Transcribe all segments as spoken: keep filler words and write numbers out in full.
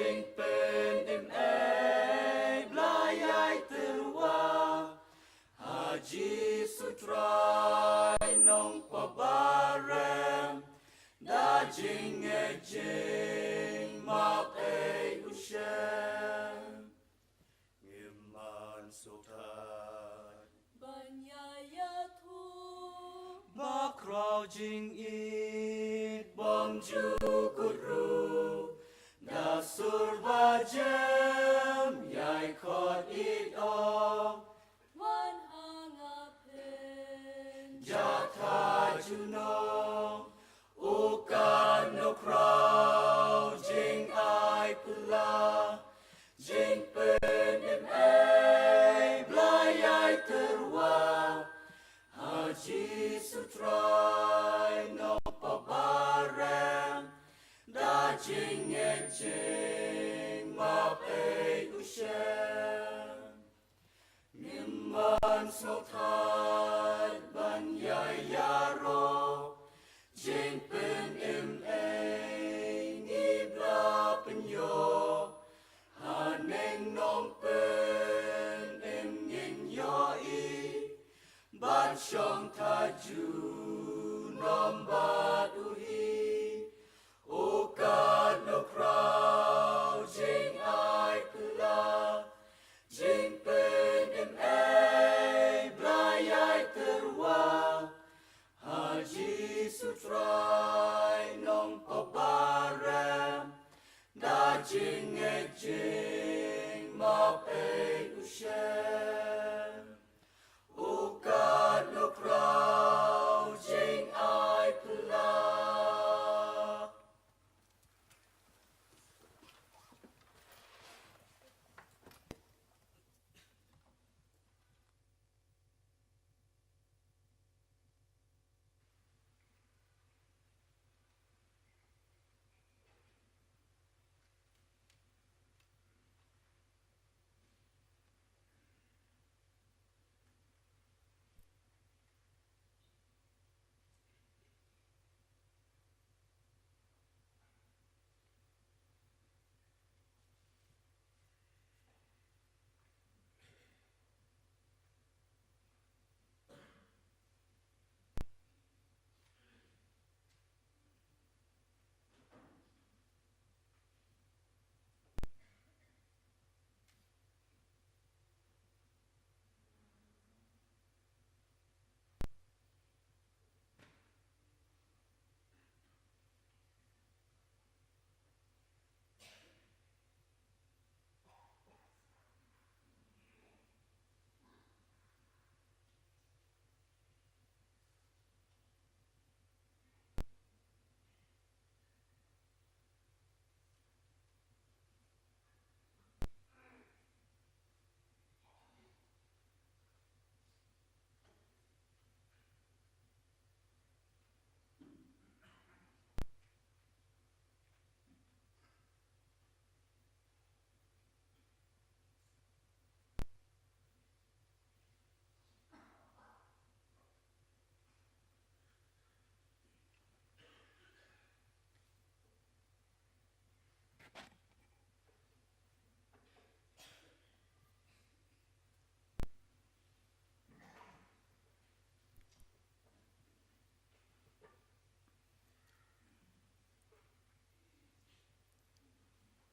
jingpynim ei Blei ïai tyrwa ha Jisu Trai Nongpynbarem, da jingngeit jingmap ei u shem. Ngim man sngewthuh ban ïa ïathuh ba khraw jingïeit bym ju kut ruh, da sur ba jem ïai khot ïeit o. Wan ha nga phin jatha juno. O katno khraw jingai phylla, jingpynim ei Blei ïai tyrwa ha Jisu Trai Nongpynbarem, da jingngeit jingmap ei u shem. Ngim man sngewthuh ban ïa ïaroh jingpynim ei ngi bla pynïoh. Ha neng Nongpynim ngin ïohi ban shong tha junom bad u hi. O katno khraw jingai phylla, jingpynim ei Blei ïai tyrwa ha Jisu Trai Nongpynbarem, da jingngeit jingmap ei u shem. O katno khraw jingai phylla.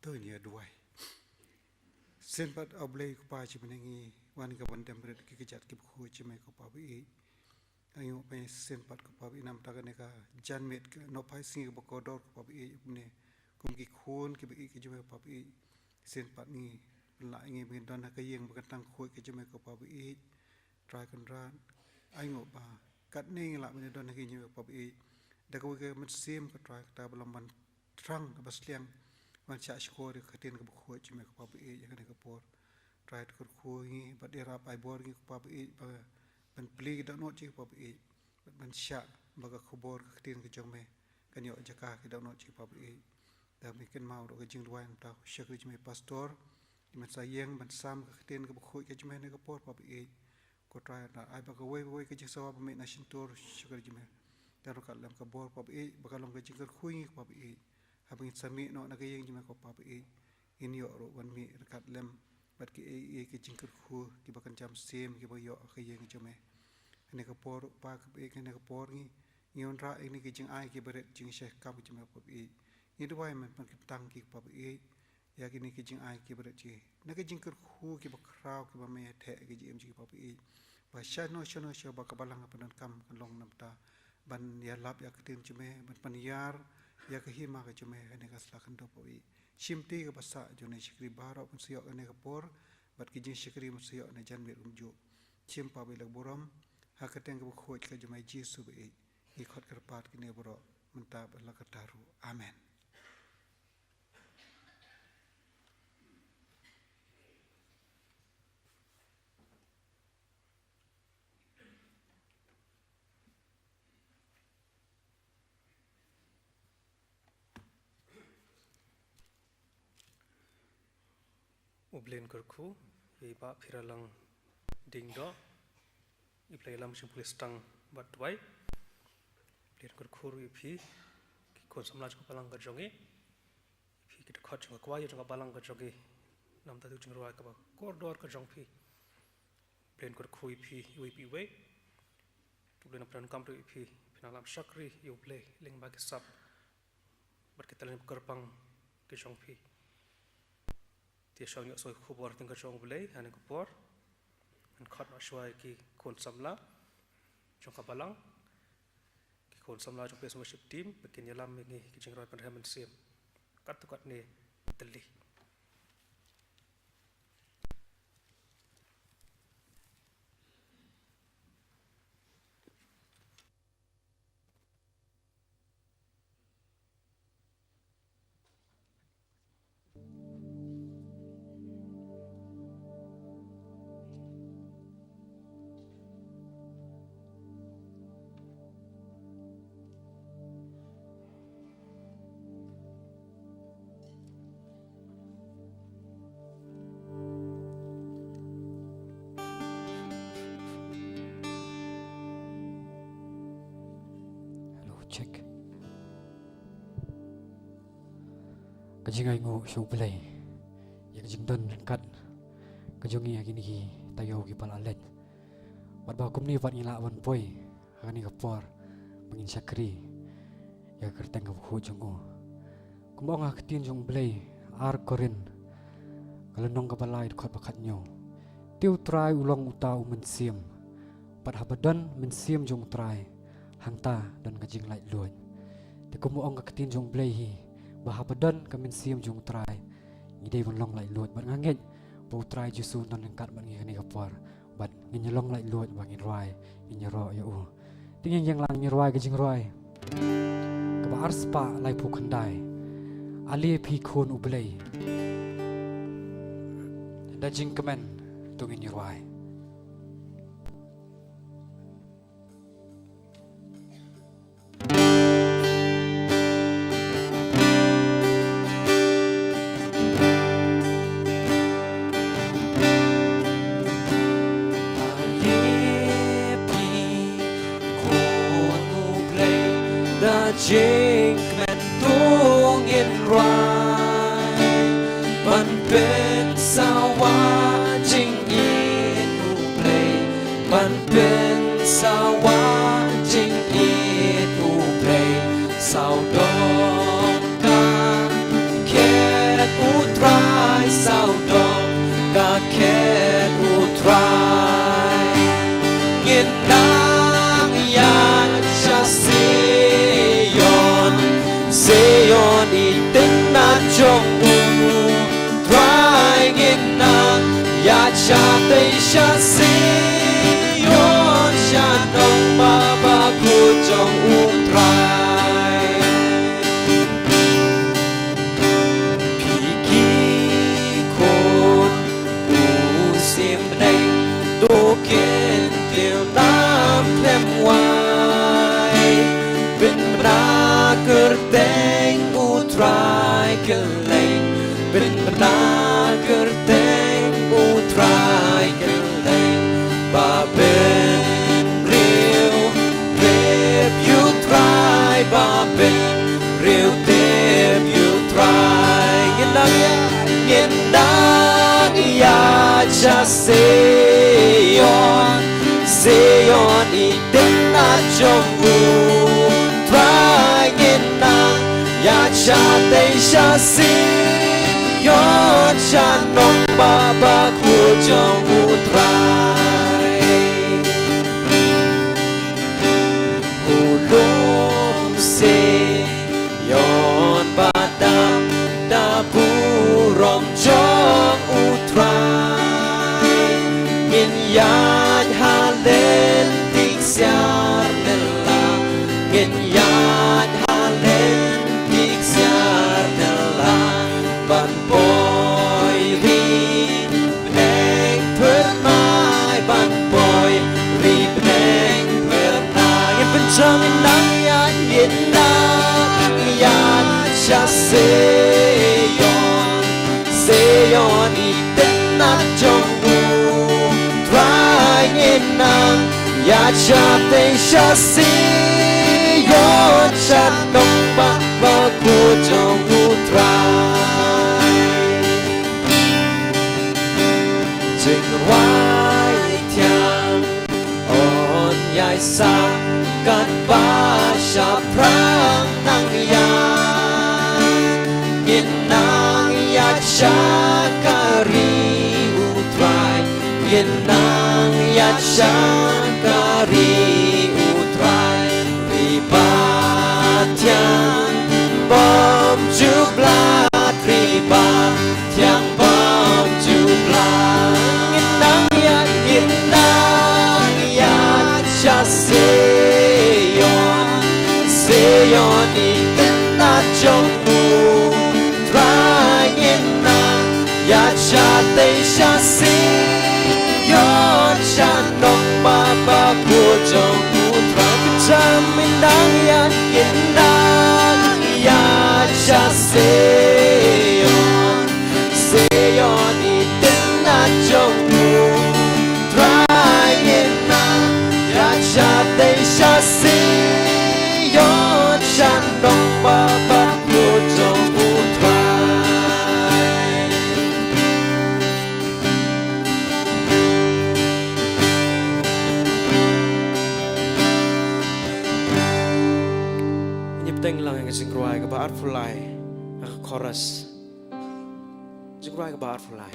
To ngin ïa duwai. Shisien pat, A Blei Kpa jong ngi, wan ka ban dem rit ki kjat ki bakhuid jong me ko Kpa baieit. Ai nguh ban shisien pat ko Kpa baieit namar kane ka janmiet ka nohphai sngi kaba kordor ko Kpa baieit, ne kum ki khun ki baieit ki jong me ko Kpa baieit. Shisien pat ngi pynlah ngi ba ngin don ha ka ïing ba kyntang khuid ka jong me ko Kpa baieit. Trai Kynrad, ai nguh ba katne ngi lah ban ïa don ha ka ïing jong me ko Kpa baieit. Da kawei ka mynsiem ko Trai kata ba long ban thrang kaba sliang ban shah shkor ïa ka ktien kaba khuid jong me ko Kpa baieit ïa kane ka por. Trai to kyrkhu ngi bad ïarap ai bor ngi ko Kpa baieit ba ban plie ki dohnud jong ngi ko Kpa baieit. Bad ban shah ba ka khubor ka ktien ka jong me kan ïoh jaka ki dohnud jong ngi ko Kpa baieit. Da me kynmaw ruh ka jingduwai na uta u shakri jong me pastor. Ki mynta ïeng ban sam ka ktien kaba khuid ka jong me ha kane ka por Kpa baieit. Ko Trai, ai ba kawei kawei ka jingsawa ba mih na shyntur shakri jong me. Kan ruh kat lem ka bor Kpa baieit, ba ka long ka jingkyrkhu ïa ngi ko Kpa baieit. Haba ngin sa mih noh na ka ïing jong me ko Kpa baieit, ngin ïoh ruh ban mih ryngkat lem bad kiei kiei ki jingkyrkhu kiba kynja mynsiem kiba ïoh ha ka ïing jong me. Kane ka por ruh Pa, kaba ïeit, kane ka por ngi, ngi wanrah ïa kine ki jingai kiba rit jong ngi sha ka kam jong me Pa ba ïeit. Ngi duwai men ban kyntang ki Pa ba ïeit ïa kine ki jingai kiba rit jong ngi, na ki jingkyrkhu kiba khraw kiba me ïa theh ïa ki jingim jong ngi Pa ba ïeit, ba shano shano sha ba ka balang ka pyndonkam kan long namar ban ïalap ïa ka ktien jong me, ban pynïar ïa ka hima ka jong me ha kane ka sla khyndew Pa ba ïeit. Shimti kaba sah jong kane ka shakri baroh ban sa ïoh kane ka por bad ki jingshakri ban sa ïoh na janmiet kumjuh. Shim Pa ba ïeit la ka burom ha ka kyrteng kaba khuid ka jong me Jisu ba ïeit. Ngi khot kyrpad kine baroh mynta bad la ka kyrteng ruh. Amen. U Blei un kyrkhu ïa i Bah Phiralang Diengdoh, i Blei ïalam shim pule stang bad duwai. Blei un kyrkhu ruh ïa phi ki khun samla jong ka balang ka jong ngi, ïa phi ki dkhot jong ka kwai jong ka balang ka jong ngi, namar ka jingrwai kaba kordor ka jong phi. Blei un kyrkhu ïa phi iwei pa iwei. To Blei un pyndonkam ruh ïa phi, phi nang lam shakri ïa U Blei lyngba ki sap bad ki talent kyrpang ki jong phi. Te shuwa ngin ïohsngew ïa ka khubor ktien ka jong U Blei ha kane ka por, ngan khot noh shuwa ïa ki khun samla jong ka balang, ki khun samla jong ka praise worship team ba kin ïalam ïa ngi ki jingrwai pynrhem mynsiem. Katto katne, tylli. Hello, check. Ka jingainguh sha U Blei ïa ka jingdon ryngkat ka jong ngi ha kine ki taïew kiba la leit. Bad ba kumne pat ngi lah ban poi ha kane ka por ba ngin shakri ïa ka kyrteng kaba khuid jong u. Kumba ong ha ka ktien jong U Blei, Ar Korinth ka lynnong kaba lai, dkhot ba khathynñiew: Te U Trai u long uta u mynsiem, bad haba don mynsiem jong U Trai, hangta don ka jinglaitluid. Te kumba ong ka ktien jong U Blei hi, ba haba don ka mynsiem jong U Trai, ngi dei ban long laitluid. Bad nga ngeit ba U Trai Jisu un don ryngkat bad ngi kane ka por, bad ngin ïa long laitluid ba ngin rwai, ngin ïaroh ïa u. Te ngin ïeng lang ngin rwai ka jingrwai kaba arspah laiphew khyndai: Ale phi khun U Blei, da jingkmen to ngin ïa rwai. Ale phi khun U Blei, da jingkmen to ngin rwai, ban pynsawa jingïeit U Blei, ban pynsawa jingïeit U Blei. Sawdong ka khet U Trai, sawdong ka khet U Trai. Ngin nang ïaid sha Zion, Zion i tynat jong U Trai. Ngin nang ïaid shatei sha Zion, sha nongbah bakhuid jong U Trai. Phi ki khun u syiem bneng, to kyntiew na khlem wai. Pynbna kyrteng U Trai kylleng, pynbna kyrteng U Trai kylleng. Ba bynriew tip ïa U Trai, ba bynriew tip ïa U Trai. Ngin nang ïaid, ngin nang ïaid sha Sion, Sion i tynat jong U Trai. Ngin nang ïaid shatei sha Sion, sha nongbah bakhuid jong U Trai. U lum Sion ba dap da burom jong U Trai. Ngin ïaid ha lynti ksiar nylla, ngin ïaid ha lynti ksiar nylla, ban poi ri bneng phyrnai, ban poi ri bneng phyrnai. Ngin pynshong, ngin nang ïaid, ngin nang ïaid sha Sion, Sion i tynat jong U Trai. Ngin nang ïaid shatei sha Sion, sha nongbah bakhuid jong U Trai. Jingrwai thiang yn ïai sak katba shaphrang nang ïaid. Ngin nang ïaid sha ka ri U Trai, ngin nang ïaid sha ka ri U Trai. Ri ba thiang bym ju blad, ri ba thiang bym ju blad. Ngin nang ïaid, ngin nang ïaid sha Sion, Sion i tynat jong U Trai. Ngin nang ïaid shatei sha Sion, sha nongbah bakhuid jong U Trai. Kynjam, ngin nang ïaid, ngin nang ïaid sha Sion, Sion i tynat jong U Trai. Ngin nang ïaid shatei sha Sion, sha nongbah bakhuid jong U Trai. Ngin ïa bteng lang ïa ka jingrwai kaba arphew lai, ha ka chorus. Jingrwai kaba arphew lai.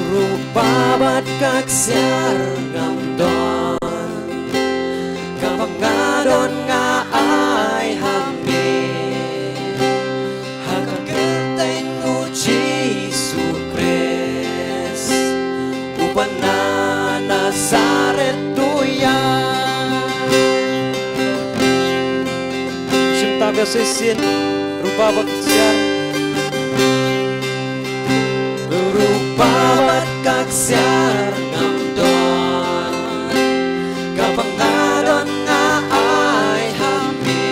Ruh ba bad ka ksiar ngam don, kaba nga don nga ai ha me. Ha ka kyrteng U Jisu Khrist, uba na Nasaret, to ïa. Shim tap ïa shisien, ruh ba bad ka ksiar. Ruh ba bad ka ksiar ngam don, kaba nga don nga ai ha me.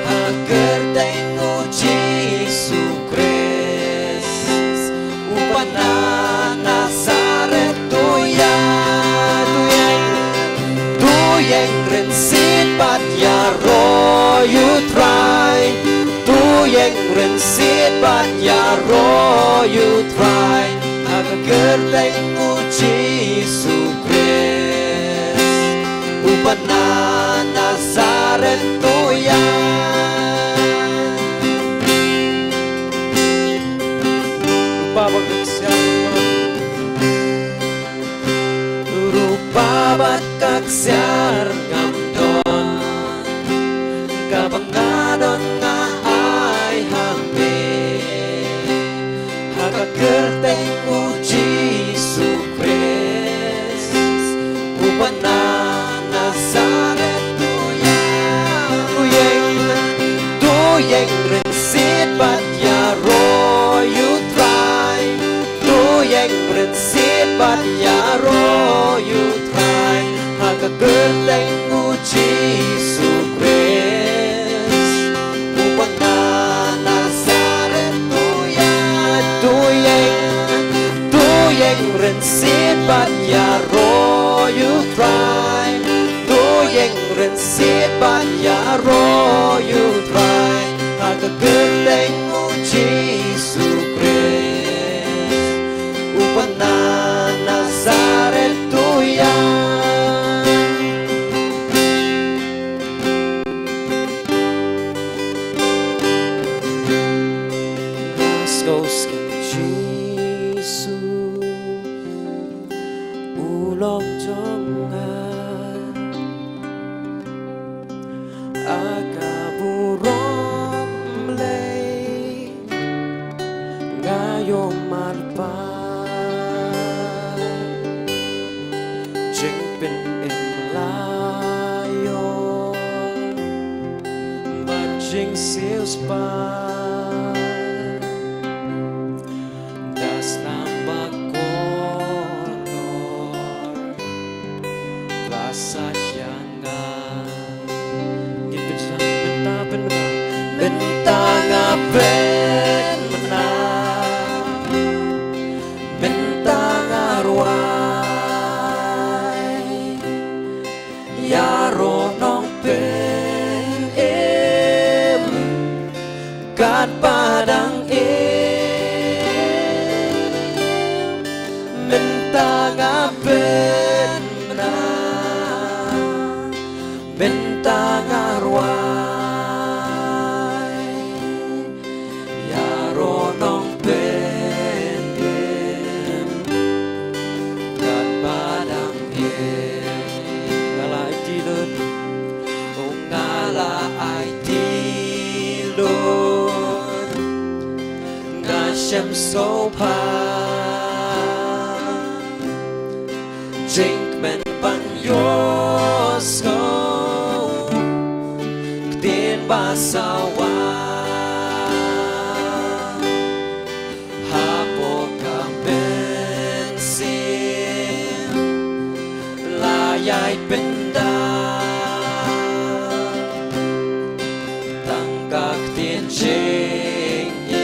Ha ka kyrteng U Jisu Khrist, uba na Nasaret, to ïa, to ïa, to ïeng rynsied bad ïaroh ïa U Trai, to ïeng rynsied bad ïaroh ïa U Trai. Ha ka kyrteng U Jisu Khrist, uba na Nasaret, to ïa. Ruh ba bad ka ksiar, ruh ba bad ka ksiar ngam don, kaba nga don nga ai ha me. Ha ka kyrteng U Jisu Khrist, uba na Nasaret, to ïa, to ïeng, to ïeng rynsied bad ïaroh ïa U Trai, to ïeng rynsied bad ïaroh ïa U ïa u Trai, to ïeng rynsied bad ïaroh ïa u Trai, ha ka kyrteng u Jisu Khrist, uba na Nasaret to ïa. Nga sngewsih Jisu, u long jong nga, ha ka burom Blei nga ïoh marpa. Jingpynim la ïoh bad jingsiewspah, da snam bakordor ba sah ïa nga. Ngin pynshai. Mynta pynbna, mynta nga pynbna, mynta nga rwai, ïaroh Nongpynim katba dang im. Mynta nga pynbna, mynta nga rwai, ïaroh Nongpynim katba dang im. Nga la aiti lut, oh nga la aiti lut, nga shem sngewbha. Jingkmen ban ïohsngew ktien ba sawa hapoh ka mynsiem, la ïai pynda tang ka ktien jingïeit,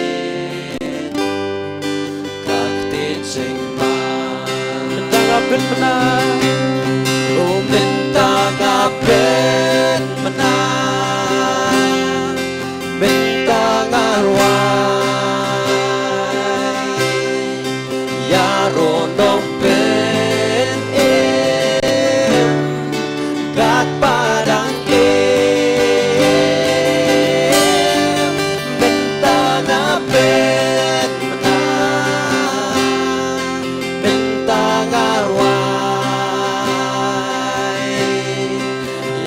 ka ktien jingman. Mynta nga pynbna, oh mynta nga pynbna, mynta nga rwai, ïaroh Nongpynim katba dang im. Mynta nga pynbna, mynta nga rwai,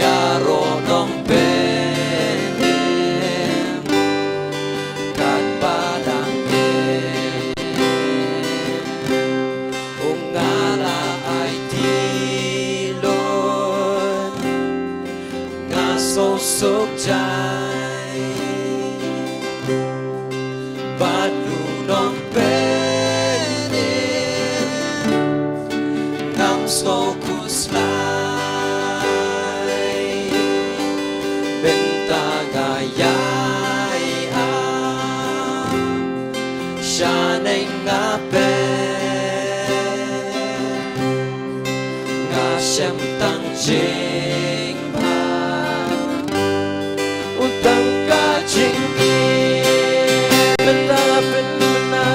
ïaroh Nongpynim katba dang im. Oh nga la aiti lut, nga sngewsuk jai bad u Nongpynim, ngam sngew khuslai. Mynta nga ïai ap shaneng nga peit, nga shem tang jingbha, u tang ka jingim. Mynta nga pynbna,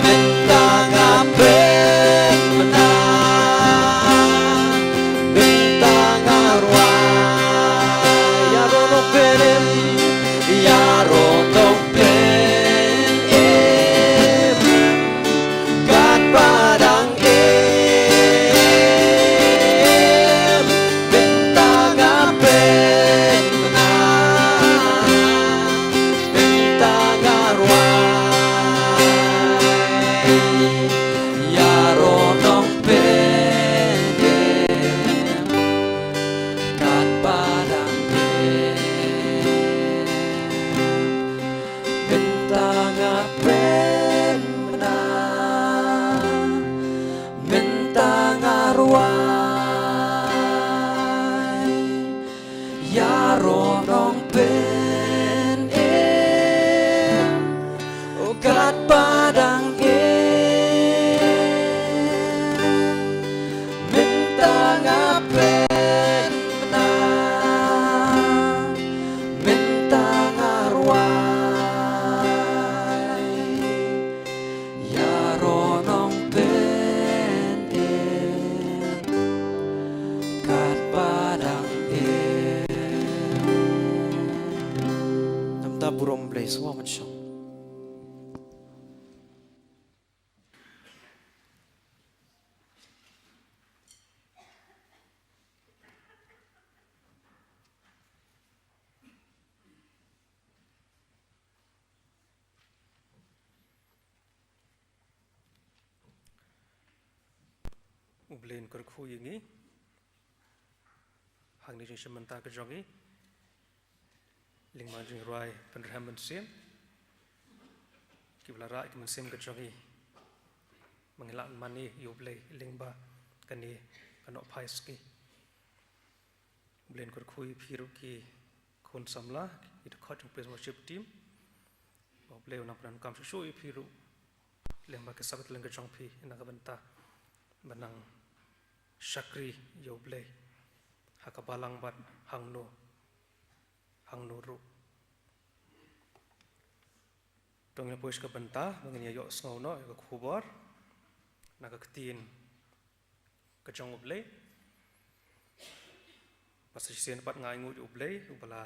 mynta nga pynbna, mynta nga rwai, ïaroh Nongpynim, ïaroh Nongpynim katba dang im. Mynta nga pynbna, mynta nga rwai, ïaroh Nongpynim katba dang im. Mynta nga pynbna, mynta nga rwai, ïaroh Nongpynim katba dang im. Mynta Iswa Manshong. U Blei un kyrkhu ïa ngi hangne jingshim bynta ka jong ngi. Lyngba jingrwai pynrhem mynsiem kiba la rah ïa ka mynsiem ka jong ngi, ba ngin lah mane ïa U Blei lyngba kane ka Nohphai Sngi. U Blei un kyrkhu ïa phi ruh ki khun samla, ki dkhot jong Praise Worship Team. Ba U Blei un nang pyndonkam shuh shuh ïa phi ruh lyngba ka sap ka tyrleng ka jong phi na ka bynta ban nang shakri ïa U Blei ha ka balang bad hangno hangno ruh. To ngin poi sha ka bynta ba ngin ïa ïohsngew noh ïa ka khubor na ka ktien ka jong U Blei. Bad sa shisien pat nga ainguh ïa U Blei uba la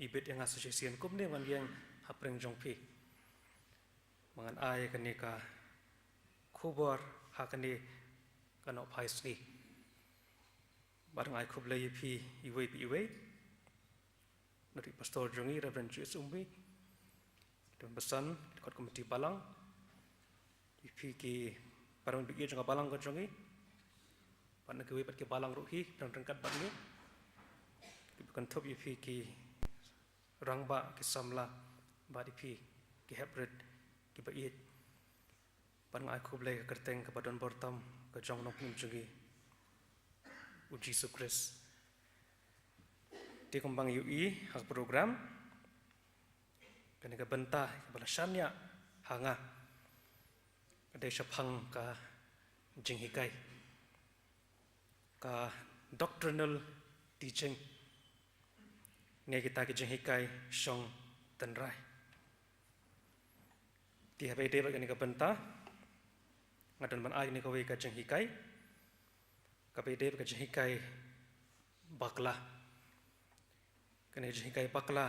ibit ïa nga sa shisien kumne ban ïeng hapdeng jong phi, ba ngan ai kane ka khubor ha kane ka Nohphai Sngi. Bad nga ai khublei ïa phi iwei pa iwei, na ri pastor jong ngi, Reverend G S Umbi, ki don basan, ki dkhot komiti balang, ïa phi ki para bangeit jong ka balang ka jong ngi, bad na kiwei pat ki balang ruh hi ba don ryngkat bad ngi, kiba kynthup ïa phi ki rangbah, ki samla, bad ïa phi ki heprit kiba ïeit. Bad nga ai khublei ha ka kyrteng kaba don bor tam ka jong u Nongpynim jong ngi, U Jisu Khrist. Te kumba ngi ïohi ha ka program, kane ka bynta kaba la shaniah ha nga ka dei shaphang ka jinghikai, ka doctrinal teaching, ne kita ki jinghikai shong tynrai. Te haba ïadei bad kane ka bynta, nga don ban ai kane kawei ka jinghikai kaba ïadei bad ka jinghikai bakla. Kane ka jinghikai bakla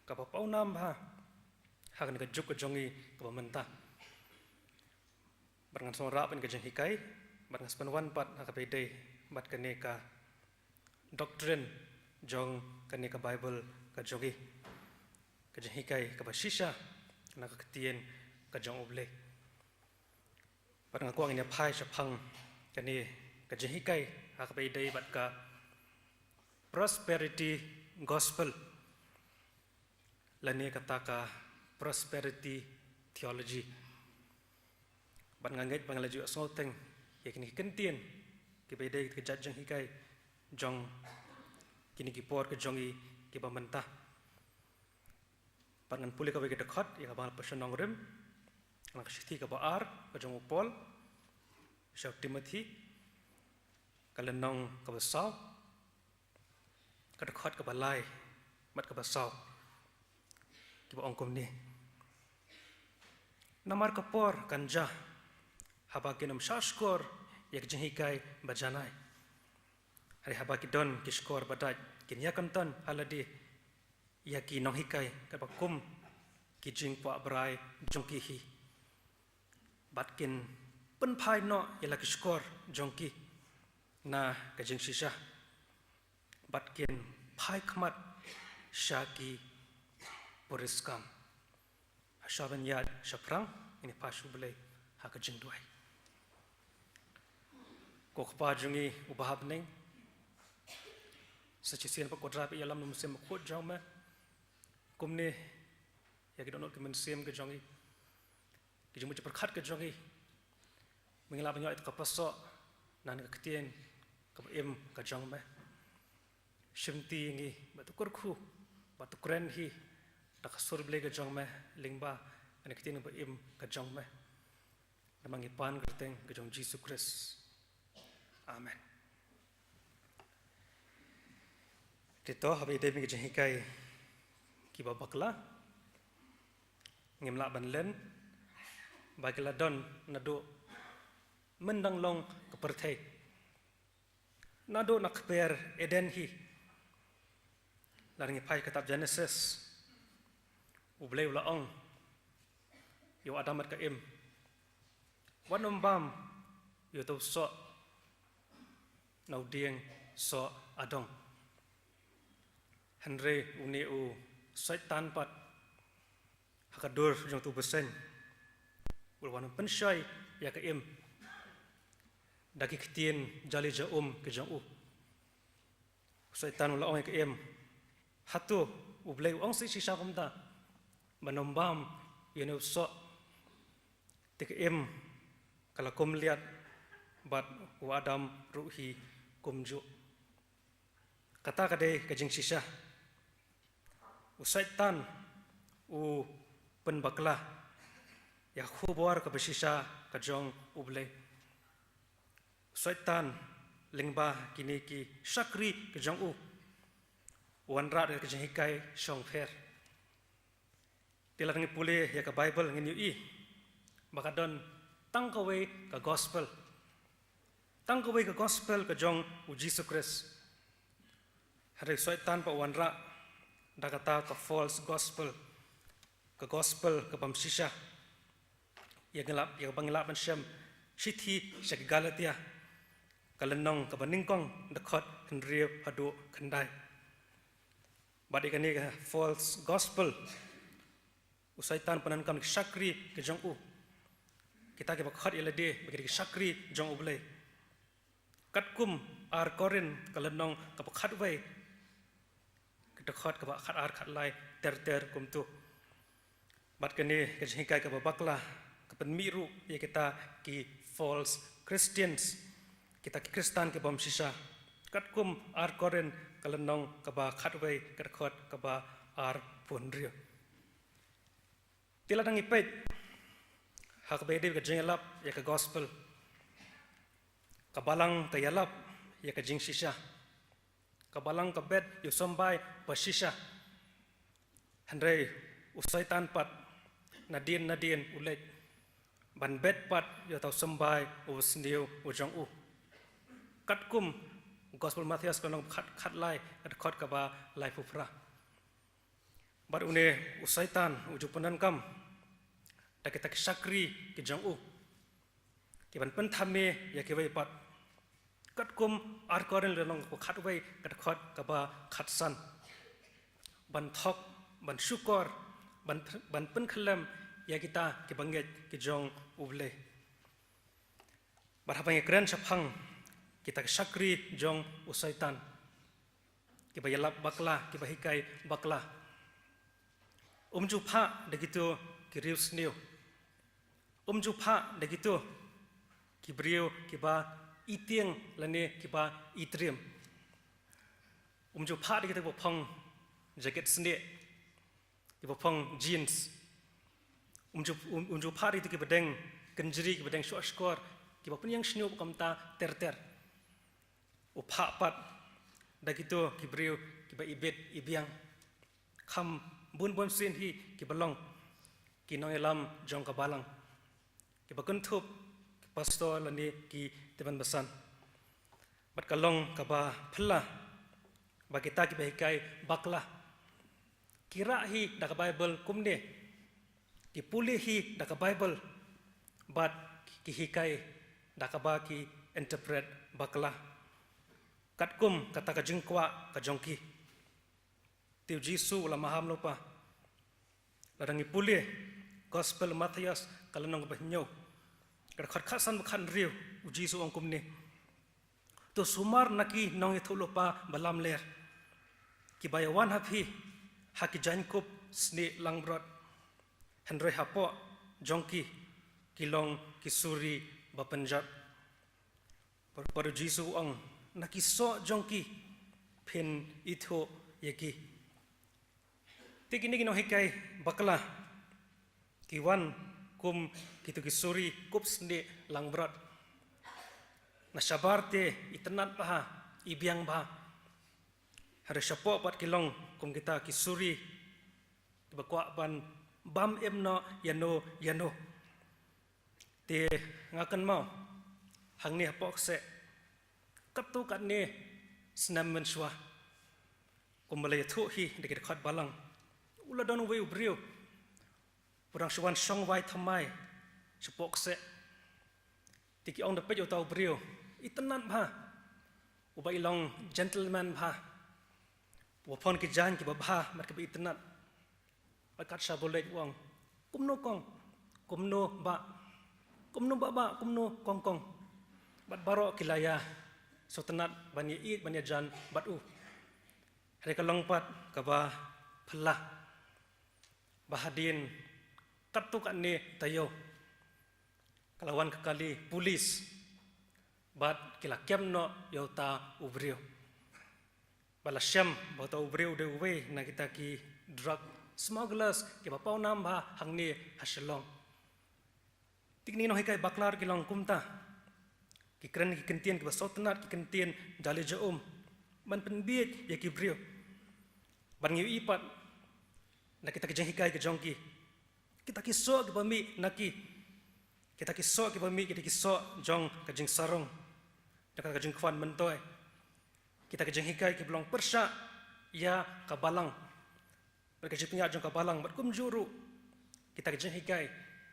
kaba pawnam bha ha kane ka juk ka jong ngi kaba mynta. Bad ngan sngewrah pat ïa ka jinghikai, bad ngan sa pynwan pat ha kaba ïadei bad kane ka doctrine jong kane ka Baibl ka jong ngi, ka jinghikai kaba shisha na ka ktien ka jong U Blei. Bad nga kwah ngin ïa phai shaphang kane ka jinghikai ha kaba ïadei bad ka prosperity gospel, lane kata ka prosperity theology. Bad nga ngeit ba ngi la ju ïohsngew teng ïa kine ki kyntien kiba ïadei ka jait jinghikai jong kine ki por ka jong ngi kiba mynta. Bad ngan pule kawei ka dkhot ïa kaba la pynshong nongrim na ka shithi kaba ar ka jong u Paul sha u Timothi, ka lynnong kaba saw, ka dkhot kaba lai bad kaba saw, kiba ong kumne: Namar ka por kan jia haba kin ym shahshkor ïa ka jinghikai ba janai, hynrei haba ki don ki shkor ba dait kin ïakynton ha lade ïa ki nonghikai katba kum ki jingkwah brai jong ki hi, bad kin pynphai noh ïa la ki shkor jong ki na ka jingshisha, bad kin phai khmat sha ki puriskam. Hashwa ban ïaid shaphrang, ngin ïa phai sha U Blei ha ka jingduwai. Ko Kpa jong ngi uba ha bneng, sa shisien pat ko Trai ba ïalam na u Mynsiem Bakhuid jong me, kumne ïa ki dohnud ki mynsiem ka jong ngi, ki jingmut jingpyrkhat ka jong ngi, ba ngin lah ban ïoh ïa ka pasoh na kane ka ktien kaba im ka jong me. Shimti ïa ngi bad to kyrkhu bad to kren hi da ka sur Blei ka jong me lyngba kane ka ktien ba im ka jong me. Namar ngi pan ha ka kyrteng ka jong U Jisu Khrist. Amen. Te to, haba ïadei bad ki jinghikai kiba bakla, ngim lah ban len ba ki la don naduh myndang long ka pyrthei, naduh na kper Eden hi. Lada ngi phai kitab Genesis, U Blei u la ong ïa u Adam bad ka Im, wat nym bam ïa uto u soh na u dieng soh adong. Hynrei une u Soitan pat, ha ka dur jong uto u bseiñ, u la wan pynshoi ïa ka Im da ki ktien jali ja um ki jong u. U Soitan u la ong ïa ka Im, hato U Blei u ong shisha kumta, ba nym bam ïa une u soh? Te ka Im ka la kum liat, bad u Adam ruh hi kumjuh. Kata ka dei ka jingshisha. U Soitan u pynbakla ïa ka khubor kaba shisha ka jong U Blei. U Soitan lyngba kine ki shakri ki jong u, u wanrah da ka jinghikai shongpher. Te lada ngi pule ïa ka Baibl ngin ïohi ba ka don tang kawei ka gospel. Tang kawei ka gospel ka jong U Jisu Khrist. Hynrei u Soitan pat u wanrah da kata ka false gospel, ka gospel ka bym shisha. Ïa ngi lah, ïa kaba ngi lah ban shem shithi sha ki Galatia, ka lynnong kaba nyngkong, dkhot hynriew haduh khyndai. Bad ïa kane ka false gospel, u Soitan u pyndonkam ki shakri ki jong u, kita kiba khot ïa lade ba ki dei ki shakri jong U Blei. Katkum ar Korinth ka lynnong kaba khatwei, ka dkhot kaba khatar khatlai ter ter kumto. Bad kane ka jinghikai kaba bakla ka pynmih ruh ïa kita ki false Christians, kita ki Khristan ki bym shisha. Katkum ar Korinth ka lynnong kaba khatwei, ka dkhot kaba arphew hynriew. Te lada ngi peit ha kaba ïadei ka jingïalap ïa ka gospel, ka balang ka ïalap ïa ka jingshisha. Ka balang ka bet ïa u symbai ba shisha. Hynrei u Soitan pat nadien nadien u leit ban bet pat ïa uta u symbai u sniew u jong u. Katkum gospel Mathaios ka lynnong khat, khatlai, ka dkhot kaba laiphew phra. Bad une u Soitan u ju pyndonkam da kita ki shakri ki jong u, ki ban pynthame ïa kiwei pat. Katkum ar Korinth lynnong kaba khatwei, ka dkhot kaba khatsan. Ban thok, ban shukor, ban, ban pynkhyllem ïa kita kiba ngeit ki jong U Blei. Bad haba ngi kren shaphang kita ki shakri jong u Soitan, kiba ïalap bakla, kiba hikai bakla, um ju phah da kito ki riewsniew. Um ju phah da kito ki briew kiba itieng lane kiba itriem. Um ju phah da kito kiba phong jaket snieh, kiba phong jeans. Um ju, um, um ju phah da kito kiba deng kynjri, kiba deng shuh shkor, kiba pynïeng shñiuh kumta ter ter. U phah pat da kito ki briew kiba ibit ibiang. Kham bun bun sien hi kiba long ki nongïalam jong ka balang, kiba kynthup ki pastor lane ki tymmen basan. Bad ka long kaba phylla ba kita kiba hikai bakla ki rah hi da ka Baibl kumne, ki pule hi da ka Baibl, bad ki hikai da kaba ki interpret bakla, katkum kata ka jingkwah ka jong ki. Te u Jisu u la maham lypa. Lada ngi pule Gospel Mathaios ka lynnong kaba hynñiew, ka dkhot khatsan bad khathynriew, u Jisu u ong kumne: To sumar na ki nongïathuhlypa ba lamler, kiba ïawan ha phi ha ki jaiñkup snieh langbrot, hynrei hapoh jong ki, ki long ki suri ba pynjot. Bad u Jisu u ong, na ki soh jong ki phin ithuh ïa ki. Te kine ki nonghikai bakla ki wan kum kito ki suri kup snieh langbrot. Na shabar te itynnad bha, ibiang bha. Hynrei shapoh pat ki long kum kita ki suri kiba kwah ban bam im noh ïano ïano. Te nga kynmaw hangne hapoh kseh, katto katne snem mynshuwa, kumba la ïathuh hi da ki dkhot balang, u la don uwei u briew U dang shu wan shong wai thymmai shapoh kseh. Te ki ong da peit ïa uta u briew, itynnad bha, uba i long gentleman bha, uba phong ki jaiñ kiba bha bad kiba itynnad. Bad kat shaba u leit u ong, kumno kong, kumno bah, kumno bah bah, kumno kong kong. Bad baroh ki la ïa sngewtynnad ban ïa ïeit ban ïa jan bad u. Hynrei ka long pat kaba phylla ba hadien katto katne taïew ka la wan ka kali pulit bad ki la kem noh ïa uta u briew. Ba la shem ba uta u briew u dei uwei na kita ki drug smugglers kiba pawnam bha hangne ha Shillong. Te kine ki nonghikai bakla ruh ki long kumta. Ki kren ki kyntien kiba sngewtynnad, ki kyntien jali ja um ban pynbiej ïa ki briew. Ban ngi ïohi pat na kita ki jinghikai ki jong ki. Kita ki soh kiba mih na ki. Kita ki soh kiba mih, kita ki soh jong ka jingsarong, jong ka jingkhwan myntoi. Kita ki jinghikai kiba long pyrshah ïa ka balang bad ka jingpynïaid jong ka balang, bad kumjuh ruh kita ki jinghikai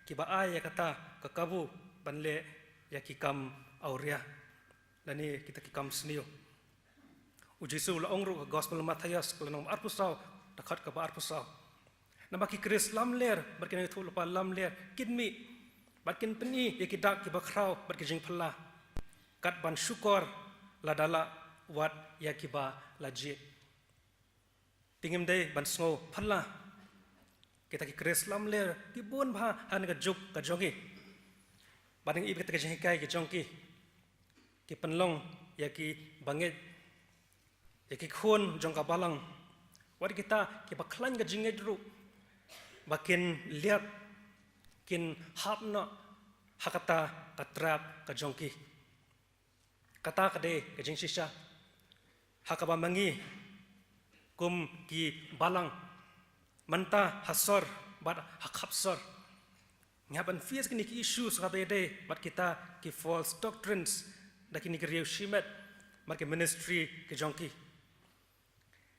kiba ai ïa kata ka kabu ban leh ïa ki kam awria lane kita ki kam sniew. U Jisu u la ong ruh ha ka Gospel Mathaios ka lynnong arphew saw, dkhot kaba arphew saw, naba ki Khrist lamler bad ki nongïathuhlypa lamler kin mih bad kin pyni ïa ki dak kiba khraw bad ki jingphylla, kat ban shukor lada lah wad ïa kiba la jied. Te ngim dei ban sngew phylla. Kita ki Khrist lamler ki bun bha ha kane ka juk ka jong ngi. Bad ngi ïohi ba kita ki jinghikai ki jong ki ki pynlong ïa ki bangeit, ïa ki khun jong ka balang, wat kita kiba khlaiñ ka jingngeit ruh, ba kin liat, kin hap noh ha kata ka trap ka jong ki. Kata ka dei ka jingshisha ha kaba ma ngi kum ki balang mynta ha sor bad ha khap sor ngi hap ban face kine ki issues kaba ïadei bad kita ki false doctrines da kine ki riew shimet bad ki ministry ki jong ki.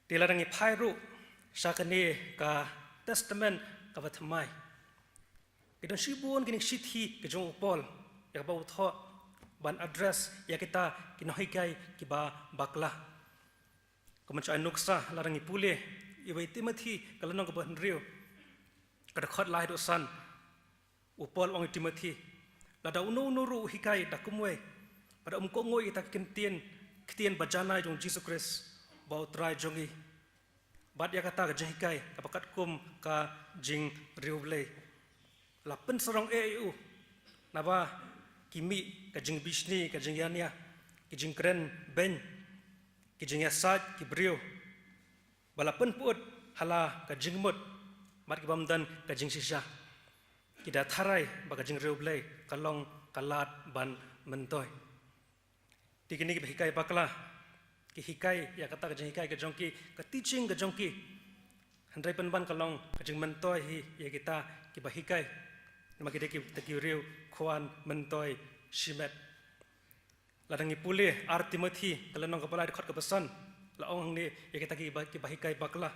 Te lada ngi phai ruh sha kane ka Testament kaba thymmai, ki don shibun kine ki shithi ki jong u Paul ïa kaba u thoh ban address ïa kita ki nonghikai kiba bakla. Kumba ngi ai nuksa lada ngi pule ïa wei Timothy ka lynnong kaba hynriew, ka dkhot lai haduh san. U Paul u ong ïa Timothy, lada uno uno ruh u hikai da kumwei, lada um kohnguh ïa kita ki ktien, ktien ba janai jong Jisu Khrist ba u Trai jong ngi, bad ïa kata ka jinghikai kaba katkum ka jingriewblei, la pynsarong eh ïa u, naba ki mih ka jingbishni, ka jingïania, ki jingkren beiñ, ki jingïasaid ki briew, ba la pynput ha la ka jingmut bad ki bym don ka jingshisha. Ki da tharai ba ka jingriewblei ka long ka lad ban myntoi. Te kine kiba hikai bakla ki hikai ïa kata ka jinghikai ka jong ki, ka teaching ka jong ki. Hynrei pynban ka long ka jingmyntoi hi ïa kita kiba hikai. Namar ki dei kita ki riew khwan myntoi shimet. Lada ngi pule ar Timothy ka lynnong kaba lai dkhot kaba san, la ong hangne ïa kita kiba, kiba hikai bakla,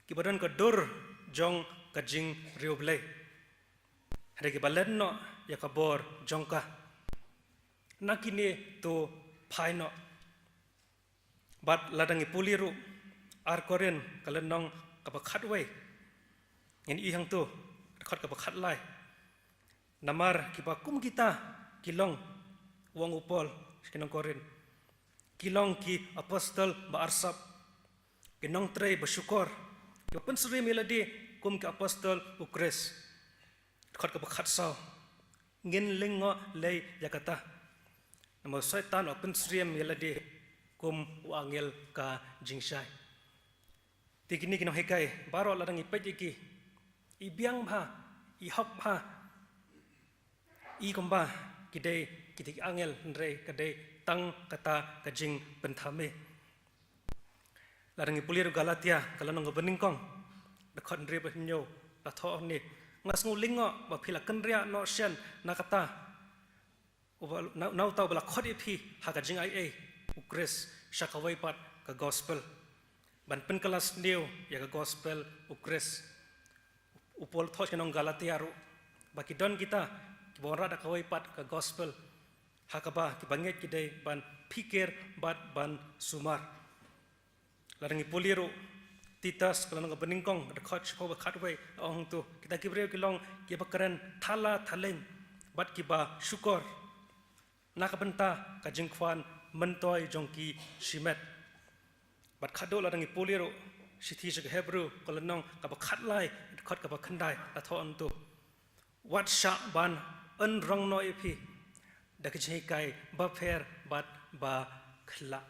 kiba don ka dur jong ka jingriewblei, hynrei kiba len noh ïa ka bor jong ka. Na kine to phai noh. Bad lada ngi pule ruh ar Korinth ka lynnong kaba khatwei, ngin ïohi hangto dkhot kaba khatlai. Namar kiba kum kita ki long, u ong u Paul sha ki nong Korinth, ki long ki apostol ba arsap, ki nongtrei ba shukor, kiba pynsyriem ïa lade kum ki apostol u Khrist. Dkhot kaba khatsaw, ngin lyngngoh lei ïa kata. Namar u Soitan u pynsyriem ïa lade kum u angel ka jingshai. Te kine ki nonghikai baroh lada ngi peit ïa ki, i biang bha, i hok bha, i kumba ki dei kita ki angel, hynrei ka dei tang kata ka jingpynthame. Lada ngi pule ruh Galatia ka lynnong kaba nyngkong, dkhot hynriew bad hynñiew, la thoh hangne, nga sngew lyngngoh ba phi la kynriah noh shen na kata, uba, na, na uta uba la khot ïa phi ha ka jingaiei u Khrist sha kawei pat ka gospel, ban pynkylla sniew ïa ka gospel u Khrist. u Paul thoh sha ki nong Galatia ruh, ba ki don kita kiba wanrah da kawei pat ka gospel, ha kaba kiba ngeit ki dei ban phikir bad ban sumar. Lada ngi pule ruh Titus ka lynnong kaba nyngkong, ka dkhot shiphew bad khatwei, la ong hangto, kita ki briew ki long kiba kren thala thaleng bad kiba shukor na ka bynta ka jingkhwan myntoi jong ki shimet. Bad khadduh lada ngi pule ruh shithi sha ki Hebru ka lynnong kaba khatlai, dkhot kaba khyndai, la thoh hangto, wat shah ban ynrong noh ïa phi da ki jinghikai bapher bad bakhlad.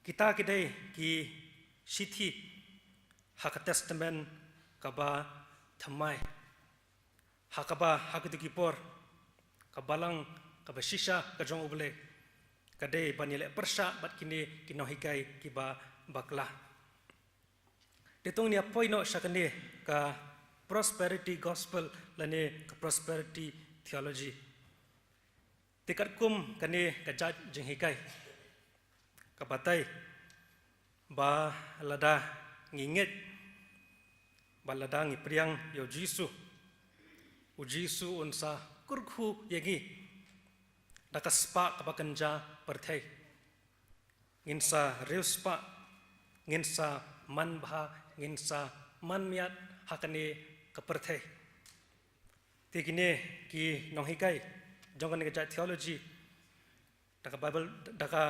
Kita ki dei ki shithi ha ka Testament kaba thymmai, ha kaba ha kito ki por ka balang kaba shisha ka jong U Blei ka dei ban ïaleh pyrshah bad kine ki nonghikai kiba bakla. Te to ngin ïa poi noh sha kane ka prosperity gospel lane ka prosperity theology. Te katkum kane ka jait jinghikai ka batai ba lada ngi ngeit, ba lada ngi pdiang ïa U Jisu, U Jisu un sa kyrkhu ïa ngi da ka spah kaba kynja pyrthei. Ngin sa riewspah, ngin sa manbha, ngin sa manmiat ha kane ka pyrthei. Te kine ki nonghikai jong kane ka jait theology, da ka Bible, da ka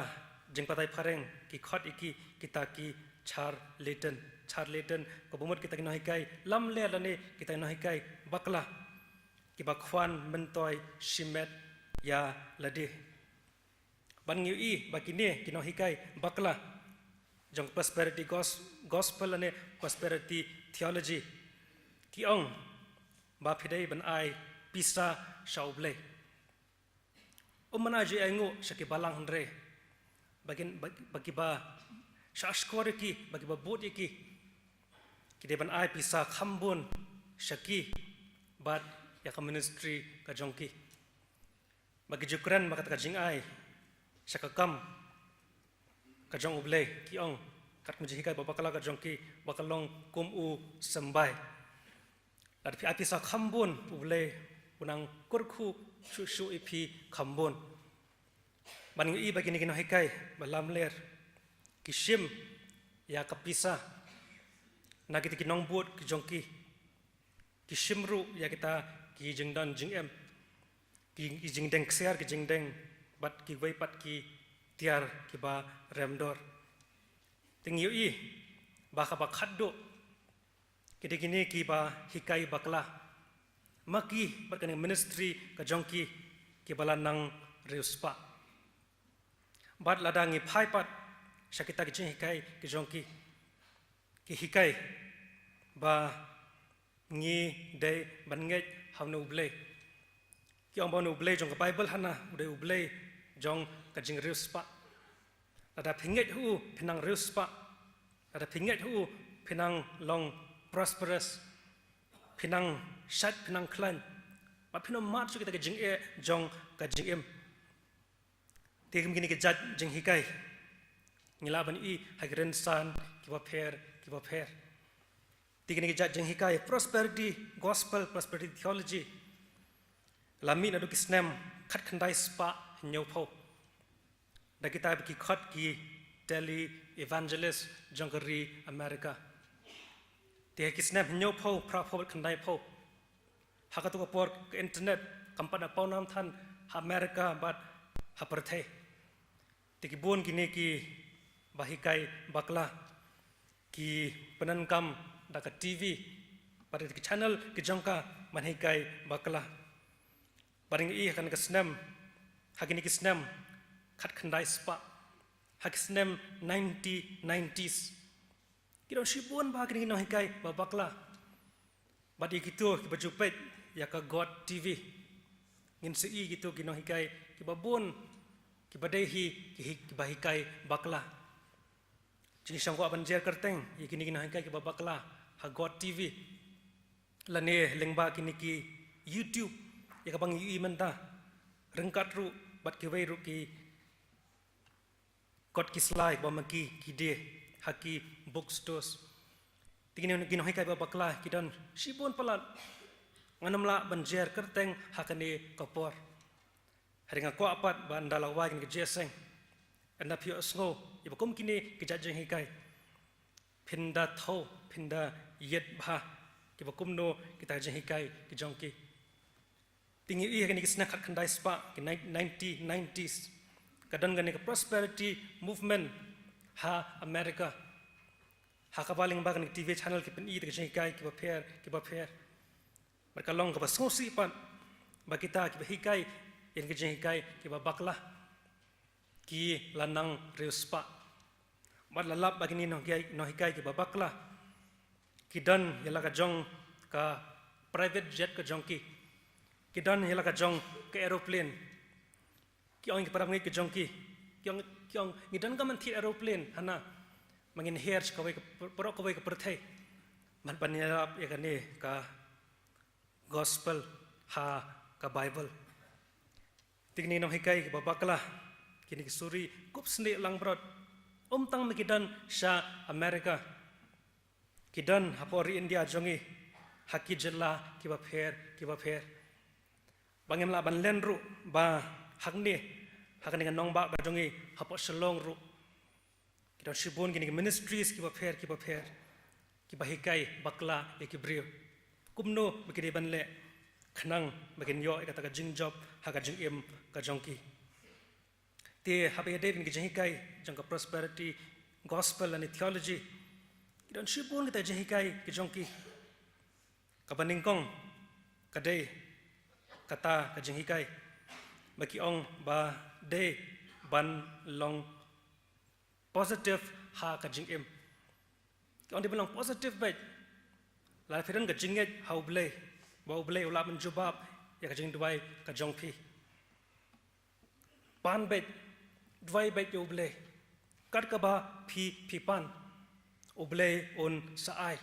jingbatai phareng ki khot ïa ki kita ki charlatan. Charlatan, kaba mut kita ki nonghikai lamler lane kita ki nonghikai bakla, kiba khwan myntoi shimet ïa lade. Ban ngi ïohi ba kine ki nonghikai bakla jong prosperity gos-, gospel lane prosperity theology ki ong ba phi dei ban ai pisa sha U Blei. Um ban ai ju ainguh sha ki balang hynrei ba kin, ba, ba kiba shah shkor ïa ki, ba kiba bud ïa ki, ki dei ban ai pisa kham bun sha ki bad ïa ka ministry ka jong ki. Ba ki ju kren ba kata ka jingai sha ka kam ka jong U Blei ki ong, kat ka jinghikai ba bakla ka jong ki ba ka long kum u symbai. Lada phi ai pisa kham bun, U Blei u nang kyrkhu shuh shuh ïa phi kham bun. Ban ngi ïohi ba kine ki nonghikai ba lamler ki shim ïa ka pisa na kita ki nongbud ki jong ki. Ki shim ruh ïa kita ki jingdon jingem, ki, ki jingdeng ksiar, ki jingdeng bad kiwei pat ki tiar kiba rem dor. Te ngi ïohi ba kaba khadduh ki dei kine kiba hikai bakla. Ma ki bad kane ka ministry ka jong ki kiba la nang riewspah. Bad lada ngi phai pat sha kita ki jinghikai ki jong ki, ki hikai ba ngi dei ban ngeit ha une U Blei. Ki ong ba une U Blei jong ka Bible hana u dei U Blei jong ka jingriewspah. Lada phi ngeit ha u phi nang riewspah. Lada phi ngeit ha u phi nang long prosperous. Phi nang shait, phi nang khlaiñ. Bad phin ym mad shuh kita ki jingeh jong ka jingim. Te kum kine ki jait jinghikai ngi lah ban ïohi ha ki rynsan kiba pher kiba pher. Te kine ki jait jinghikai prosperity gospel, prosperity theology la mih naduh ki snem khatkhyndai spah hynñiewphew da kita ba ki khot ki tele evangelist jong ka ri America. Te ha ki snem hynñiewphew, phraphew bad khyndaiphew, ha kato ka por ka internet kam pat da pawnam than ha America bad ha pyrthei. Te ki bun kine kiba hikai bakla ki pyndonkam da ka T V bad ki channel ki jong ka ban hikai bakla. Bad ngi ïohi ha kane ka snem, ha kine ki snem khatkhyndai spah, ha ki snem nineteen nineties, ki don shibun bha kine ki nonghikai ba bakla. Bad ïa kito kiba ju peit ïa ka God T V, ngin sa ïohi kito ki nonghikai kiba bun kiba dei hi ki hi-, kiba hikai bakla. Jingshongkwah ban jer kyrteng ïa kine ki nonghikai kiba bakla ha God T V lane lyngba kine ki YouTube, ïa kaba ngi ïohi mynta, ryngkat ruh bad kiwei ruh ki kot ki slai ba ma ki ki die ha ki bookstores. Te kine ki nonghikai ba bakla ki don shibun palat. Ngan ym lah ban jer kyrteng ha kane ka por. Hynrei nga kwah pat ba ynda la wai kane ka jingïaseng, ynda phi ïohsngew ïa ba kum kine ki jait jinghikai, phin da thew, phin da ïeit bha kiba kumno kita ki jinghikai ki jong ki. Te ngi ïohi ha kine ki snem khatkhyndai spah, ki nine-, nineteen nineties, ka don kane ka prosperity movement ha America. Ha kaba lyngba kane ka T V channel ki pyni ïa ki jinghikai kiba pher, kiba pher. Bad ka long kaba sngewsih pat ba kita kiba hikai ïa ki jinghikai kiba bakla ki la nang riewspah. Bad la lap ba kine nonghikai, nonghikai kiba bakla ki don ïa la ka jong ka private jet ka jong ki. Ki don ïa la ka jong ka aeroplane. Ki ong ki para bangeit ka jong ki, ki ong, ki ong, ngi donkam ban thied aeroplane hana, ba ngin her sha kawei ka, baroh kawei ka pyrthei. Ban, ban ïarap ïa kane ka gospel ha ka Bible. Te kine ki nonghikai kiba bakla, kine ki suri kup snieh langbrot, ym tang ma ki don sha America. Ki don hapoh ri India jong ngi, ha ki jylla kiba pher, kiba pher. Ba ngim lah ban len ruh ba hangne, ha kane ka nongbah ka jong ngi hapoh Shillong ruh, ki don shibun kine ki ministries kiba pher, kiba pher, kiba hikai bakla ïa ki briew kumno ba ki dei ban leh khnang ba kin ïoh ïa kata ka jingjop ha ka jingim ka jong ki. Te haba ïadei bad ki jinghikai jong ka prosperity gospel lane theology, ki don shibun kita ki jinghikai ki jong ki. Kaba nyngkong ka dei kata ka jinghikai ba ki ong ba dei ban long positive ha ka jingim. Ki ong dei ban long positive beit. Lada phi don ka jingngeit ha U Blei, ba U Blei u lah ban jubab ïa ka jingduwai ka jong phi. Pan beit, duwai beit ïa U Blei. Kat kaba phi, phi pan, U Blei un sa ai.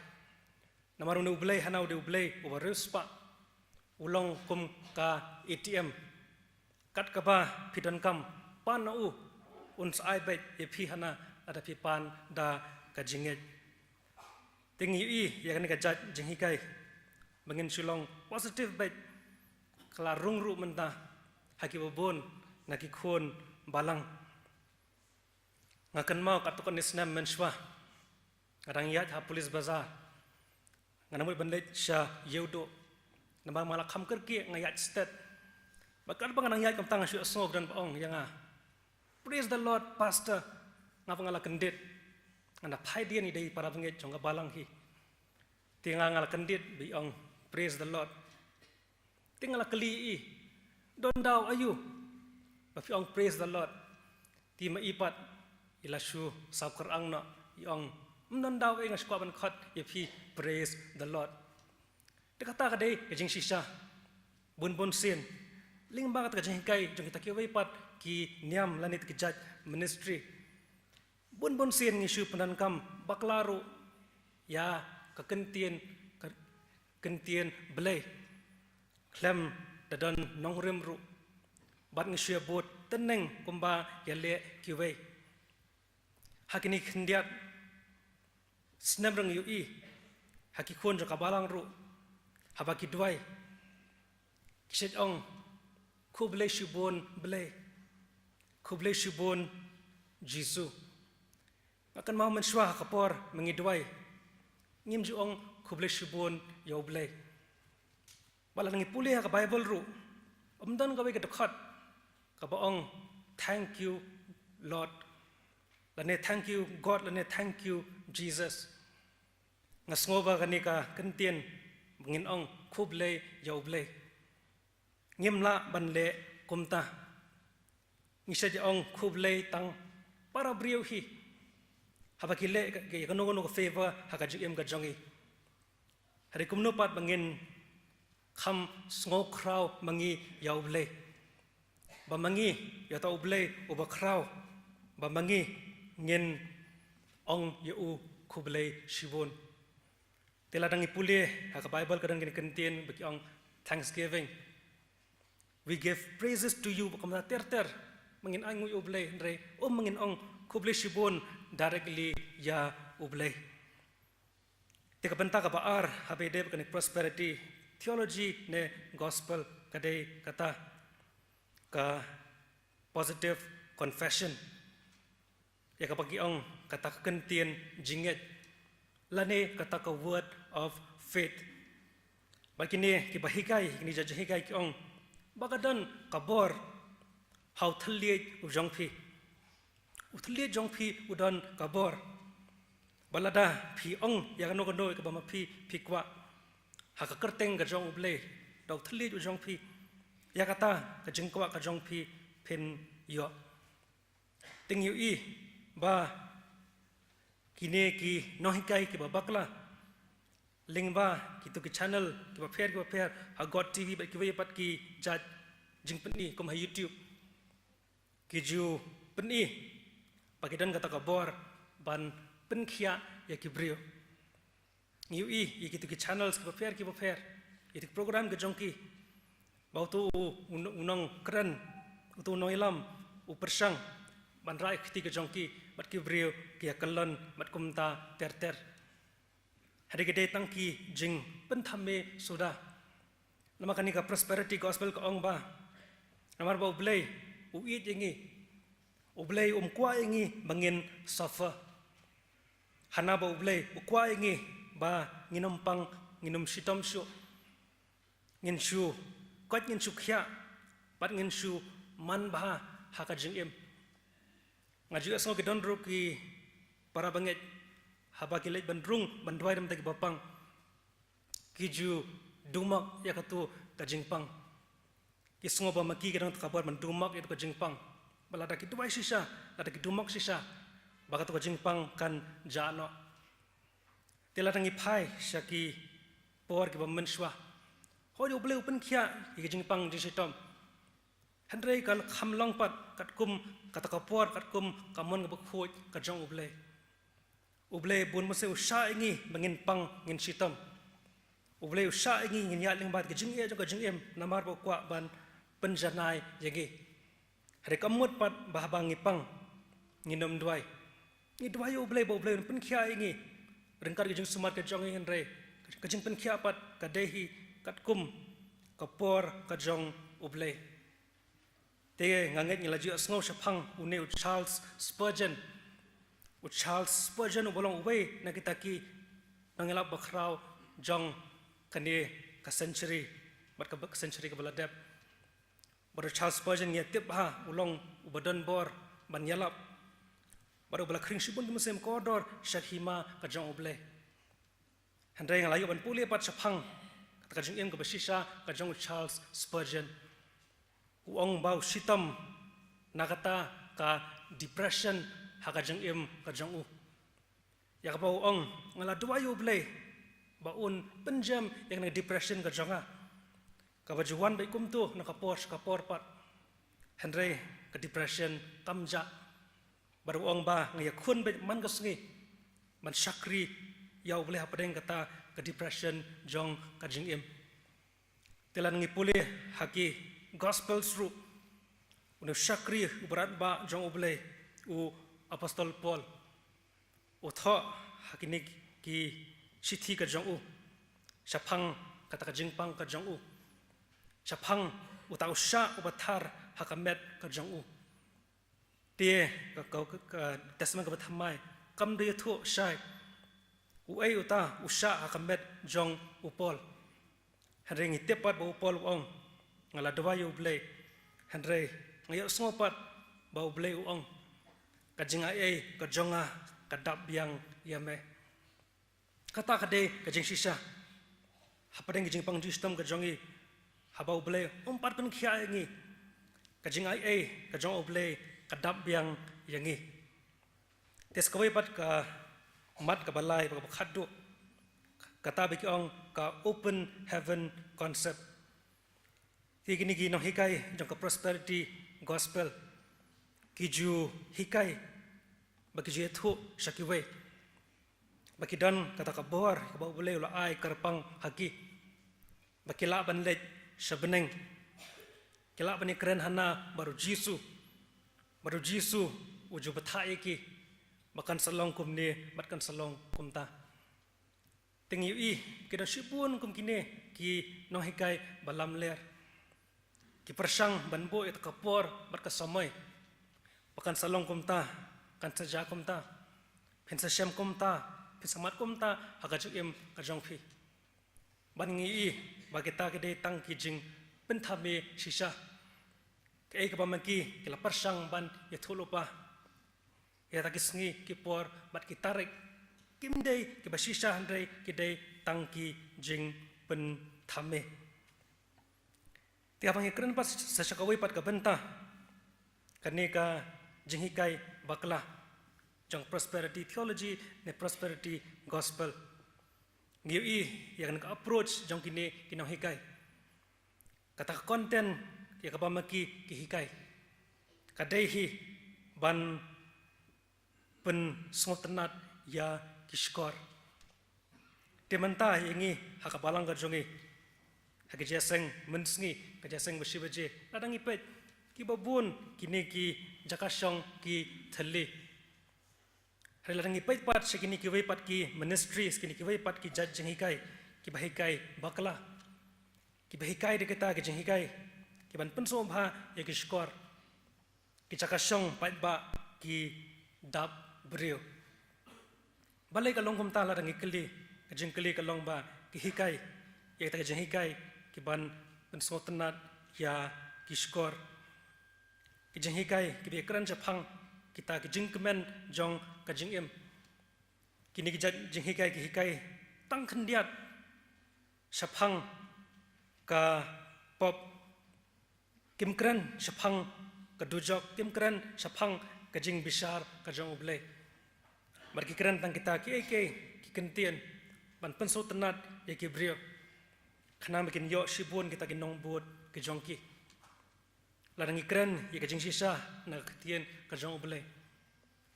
Namar une U Blei hana u dei U Blei uba riewspah, u long kum ka A T M. Kat kaba phi donkam, pan na u, un sa ai beit ïa phi hana lada phi pan da ka jingngeit. Te ngi ïohi ïa kane ka jait jinghikai ba ngin shu long positive beit, ka la rung ruh mynta ha kiba bun na ki khun balang. Nga kynmaw katto katne snem mynshuwa, nga dang ïaid ha Police Bazar, nga nang mut ban leit sha Ïewduh. Namar ma nga la kham kyrkieh nga ïaid stet. Bad katba nga nang ïaid kumta nga shu sngew ba don ba ong ïa nga, "Praise the Lord, Pastor." Nga ba nga la kyndit. Nga na phai dien i dei para bangeit jong ka balang hi. Te nga nga la kyndit ba i ong, "Praise the Lord." Te nga la kylli i, "Don daw aïu ba phi ong praise the Lord?" Te ma i pat i la shu saw kyrang noh, i ong, "Ym don daw ei, nga shu kwah ban khot ïa phi praise the Lord." Te kata ka dei ka jingshisha. Bun bun sien lyngba kata ka jinghikai jong kita kiwei pat ki niam lane kita ki jait ministry, bun bun sien ngi shu pyndonkam bakla ruh ïa ka ktien, ka ktien Blei khlem da don nongrim ruh. Bad ngi shu ïa bud tneng kumba ïaleh kiwei. Ha kine khyndiat snem ruh ngi ïohi ha ki khun jong ka balang ruh, haba ki duwai, ki shait ong, "Khublei shibun Blei, khublei shibun Jisu." Nga kynmaw mynshuwa ha ka por ma ngi duwai, ngim ju ong, "Khublei shibun ïa U Blei." Ba lada ngi pule ha ka Bible ruh, ym don kawei ka dkhot kaba ong, "Thank you, Lord," lane, "Thank you, God," lane, "Thank you, Jesus." Nga sngew ba kane ka ktien ba ngin ong, "Khublei ïa U Blei." Ngim lah ban leh kumta. Ngi shait ïa ong khublei tang para briew hi, haba ki leh ka, ka, kano kano ka favor ha ka jingim ka jong ngi. Hynrei kumno pat ba ngin kham sngew khraw ma ngi ïa U Blei, ba ma ngi ïa uta U Blei uba khraw, ba ma ngi ngin ong ïa u khublei shibun. Te lada ngi pule ha ka Bible ka don kine ki ktien ba ki ong thanksgiving. "We give praises to you," ba kumta ter ter ma ngin ainguh ïa U Blei, hynrei ym ma ngin ong, "Khublei shibun" directly ïa U Blei. Te Ka bynta kaba ar haba ïadei bad kane prosperity theology ne gospel ka dei kata ka positive confession, ïa kaba ki ong kata ka kyntien jingngeit lane kata ka word of faith. Ba kine kiba hikai, kine ki jinghikai ki ong ba ka don ka bor ha u thylliej u jong phi. U thylliej jong phi u don ka bor. Ba lada phi ong ïa kano kano ïa kaba ma phi phi kwah ha ka kyrteng ka jong U Blei, da u thylliej u jong phi, ïa kata ka jingkwah ka jong phi phin ïoh. Te ngi ïohi ba kine ki nonghikai kiba bakla lyngba kito ki channel kiba pher kiba pher ha God T V bad kiwei pat ki jait jingpyni kum ha YouTube, ki ju pyni ba ki don kata ka bor ban pynkhiah ïa ki briew. Ngi ïohi ïa kito ki channels kiba pher kiba pher, ïa kito ki program ki jong ki, ba uto u, u, u nongkren, uto u nongïalam u pyrshang ban rah ïa ka kti ka jong ki bad ki briew ki ïa kyllon bad kumta ter ter. Hynrei ki dei tang ki jingpynthame suda. Namar kane ka prosperity gospel ka ong ba namar ba U Blei u ïeit ïa ngi, U Blei um kwah ïa ngi ba ngin suffer. Hana ba U Blei u kwah ïa ngi ba ngin ym pang, ngin ym shitom shuh, ngin shu koit, ngin shu khiah bad ngin shu man bha ha ka jingim. Nga ju ïohsngew ki don ruh ki para bangeit haba ki leit ban rung ban duwai da ki bapang, ki ju dumok ïa kato ka jingpang. Ki sngew ba ma ki ki don ka bor ban dumok ïa kato ka jingpang. Ba lada ki duwai shisha, lada ki dumok shisha, ba kato ka jingpang kan jah noh. Te lada ngi phai sha ki por kiba mynshuwa, hooid U Blei u pynkhiah ïa ki jingpang jingshitom. Hynrei kan kham long pat katkum kata ka por, katkum ka mon kaba khuid ka jong U Blei. U Blei bun mynsiem u shah ïa ngi ba ngin pang, ngin shitom. U Blei u shah ïa ngi ngin ïaid lyngba ka jingeh jong ka jingim namar ba u kwah ban pynjanai ïa ngi. Hynrei kam mut pat ba haba ngi pang ngin ym duwai. Ngi duwai ïa U Blei ba U Blei un pynkhiah ïa ngi ryngkat ka jingsumar ka jong ngi, hynrei ka jingpynkhiah pat ka dei hi katkum ka por ka jong U Blei. Te nga ngeit ngi la ju ïohsngew shaphang une u Charles Spurgeon. U Charles Spurgeon uba long uwei na kita ki nongïalap bakhraw jong kane ka century bad ka century kaba la dep. Bad u Charles Spurgeon ngi tip bha u long uba don bor ban ïalap bad uba la khring shibun ki mynsiem kordor sha ka hima ka jong U Blei. Hynrei nga la ïoh ban pule pat shaphang kata ka jingim kaba shisha ka jong u Charles Spurgeon. U ong ba u shitom na kata ka depression ha ka jingim ka jong u. Ïa kaba u ong, nga la duwai ïa U Blei ba un pynjem ïa kane ka depression ka jong nga, kaba ju wan beit kumto na ka por sha ka por pat. Hynrei ka depression kam jah. Bad u ong ba nga ïakhun beit man ka sngi ban shakri ïa U Blei hapdeng kata ka depression jong ka jingim. Te lada ngi pule ha ki Gospels ruh, une u shakri uba radbah jong U Blei, u Apostol Paul, u thoh ha kine ki shithi ka jong u shaphang kata ka jingpang ka jong u, shaphang uta u shah uba thar ha ka met ka jong u. Te ka, ka, ka, ka Testament kaba thymmai kam da ïathuh shai uei uta u shah ha ka met jong u Paul. Hynrei ngi tip pat ba u Paul u ong, nga la duwai ïa U Blei. Hynrei nga ïohsngew pat ba U Blei u ong, ka jingai ei ka jong nga ka dap biang ïa me. Kata ka dei ka jingshisha hapdeng ka jingpang jingshitom ka jong ngi, haba U Blei um pat pynkhiah ïa ngi, ka jingai ei ka jong U Blei ka dap biang ïa ngi. Te sa kawei pat ka mat kaba lai, kaba khatduh, kata ba ki ong ka open heaven concept. Te kine ki nonghikai jong ka prosperity gospel ki ju hikai ba ki ju ïathuh sha kiwei ba ki don kata ka bor kaba U Blei u la ai kyrpang ha ki, ba ki lah ban leit sha bneng, ki lah ban ïakren hana bad u Jisu, bad u Jisu u ju batai ïa ki ba kan sa long kumne bad kan sa long kumta. Te ngi ïohi, ki don shibun kum kine ki nonghikai ba lamler. Ki pyrshang ban buh ïa ka por bad ka samoi ba kan sa long kumta, kan sa jia kumta, phin sa shem kumta, phin sa mad kumta ha ka jingim ka jong phi. Bad ngi ïohi ba kita ki dei tang ki jingpynthame shisha. Kaei kaba ma ki ki la pyrshang ban ïathuhlypa. Ïa kita ki sngi, ki por bad ki tarik kim dei kiba shisha, hynrei ki dei tang ki jingpynthame. Te haba ngi kren pat sa sha kawei pat ka bynta, kane ka jinghikai bakla jong prosperity theology ne prosperity gospel. Ngi ïohi ïa kane ka approach jong kine ki nonghikai. Kata ka content ïa kaba ma ki ki hikai ka dei hi ban pynsngewtynnat ïa ki shkor. Te mynta ïa ngi ha ka balang ka jong ngi, ha ka jingïaseng mynsngi, ka jingïaseng ba shi baje, lada ngi peit, kiba bun kine ki jaka shong ki thylli. Hynrei lada ngi peit pat sha kine kiwei pat ki ministries, kine kiwei pat ki jait jinghikai kiba hikai bakla, kiba hikai da kita ki jinghikai kiban pynsngewbha ïa ki shkor, ki jaka shong paidbah, ki dap briew. Balei ka long kumta? Lada ngi kylli, ka jingkylli ka long ba ki hikai ïa kita ki jinghikai kiban pynsngewtynnat ïa ki shkor, ki jinghikai kiba ïakren shaphang kita ki jingkmen jong ka jingim. Kine ki jait jinghikai ki hikai tang khyndiat shaphang ka pop. Kim kren shaphang ka dujok, kim kren shaphang ka jingbishar ka jong U Blei. Bad ki kren tang kita kiei kiei ki kyntien ban pynsngewtynnat ïa ki briew, khnang ba kin ïoh shibun kita ki nongbud ki jong ki. Lada ngi kren ïa ka jingshisha na ka ktien ka jong U Blei,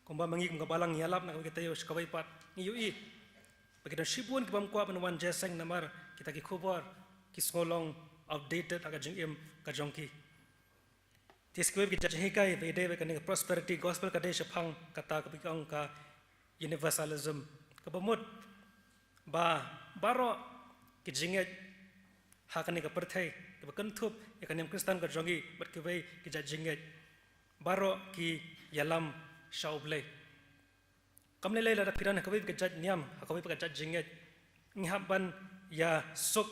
kumba ma ngi kum ka balang ngi ïalap na kawei ka taïew sha kawei pat, ngi ïohi ba ki don shibun ki bym kwah ban wan jingïaseng namar kita ki khubor ki sngew long outdated ha ka jingim ka jong ki. Te sa kawei ki jait jinghikai ba ïadei bad kane ka prosperity gospel ka dei shaphang kata kaba ki ong ka universalism, kaba mut ba baroh ki jingngeit ha kane ka pyrthei, kiba kynthup ïa ka niam Khristan ka jong ngi bad kiwei ki jait jingngeit, baroh ki ïalam sha U Blei. Kam lei lei lada phi don ha kawei ka jait niam, ha kawei ka jait jingngeit, ngi hap ban ïasuk,